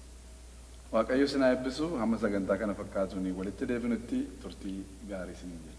Waaqayyo isin haa eebbisu. Hamma sagantaa kana fakkaatuun walitti deebinutti turtii gaarii isiniin jenna.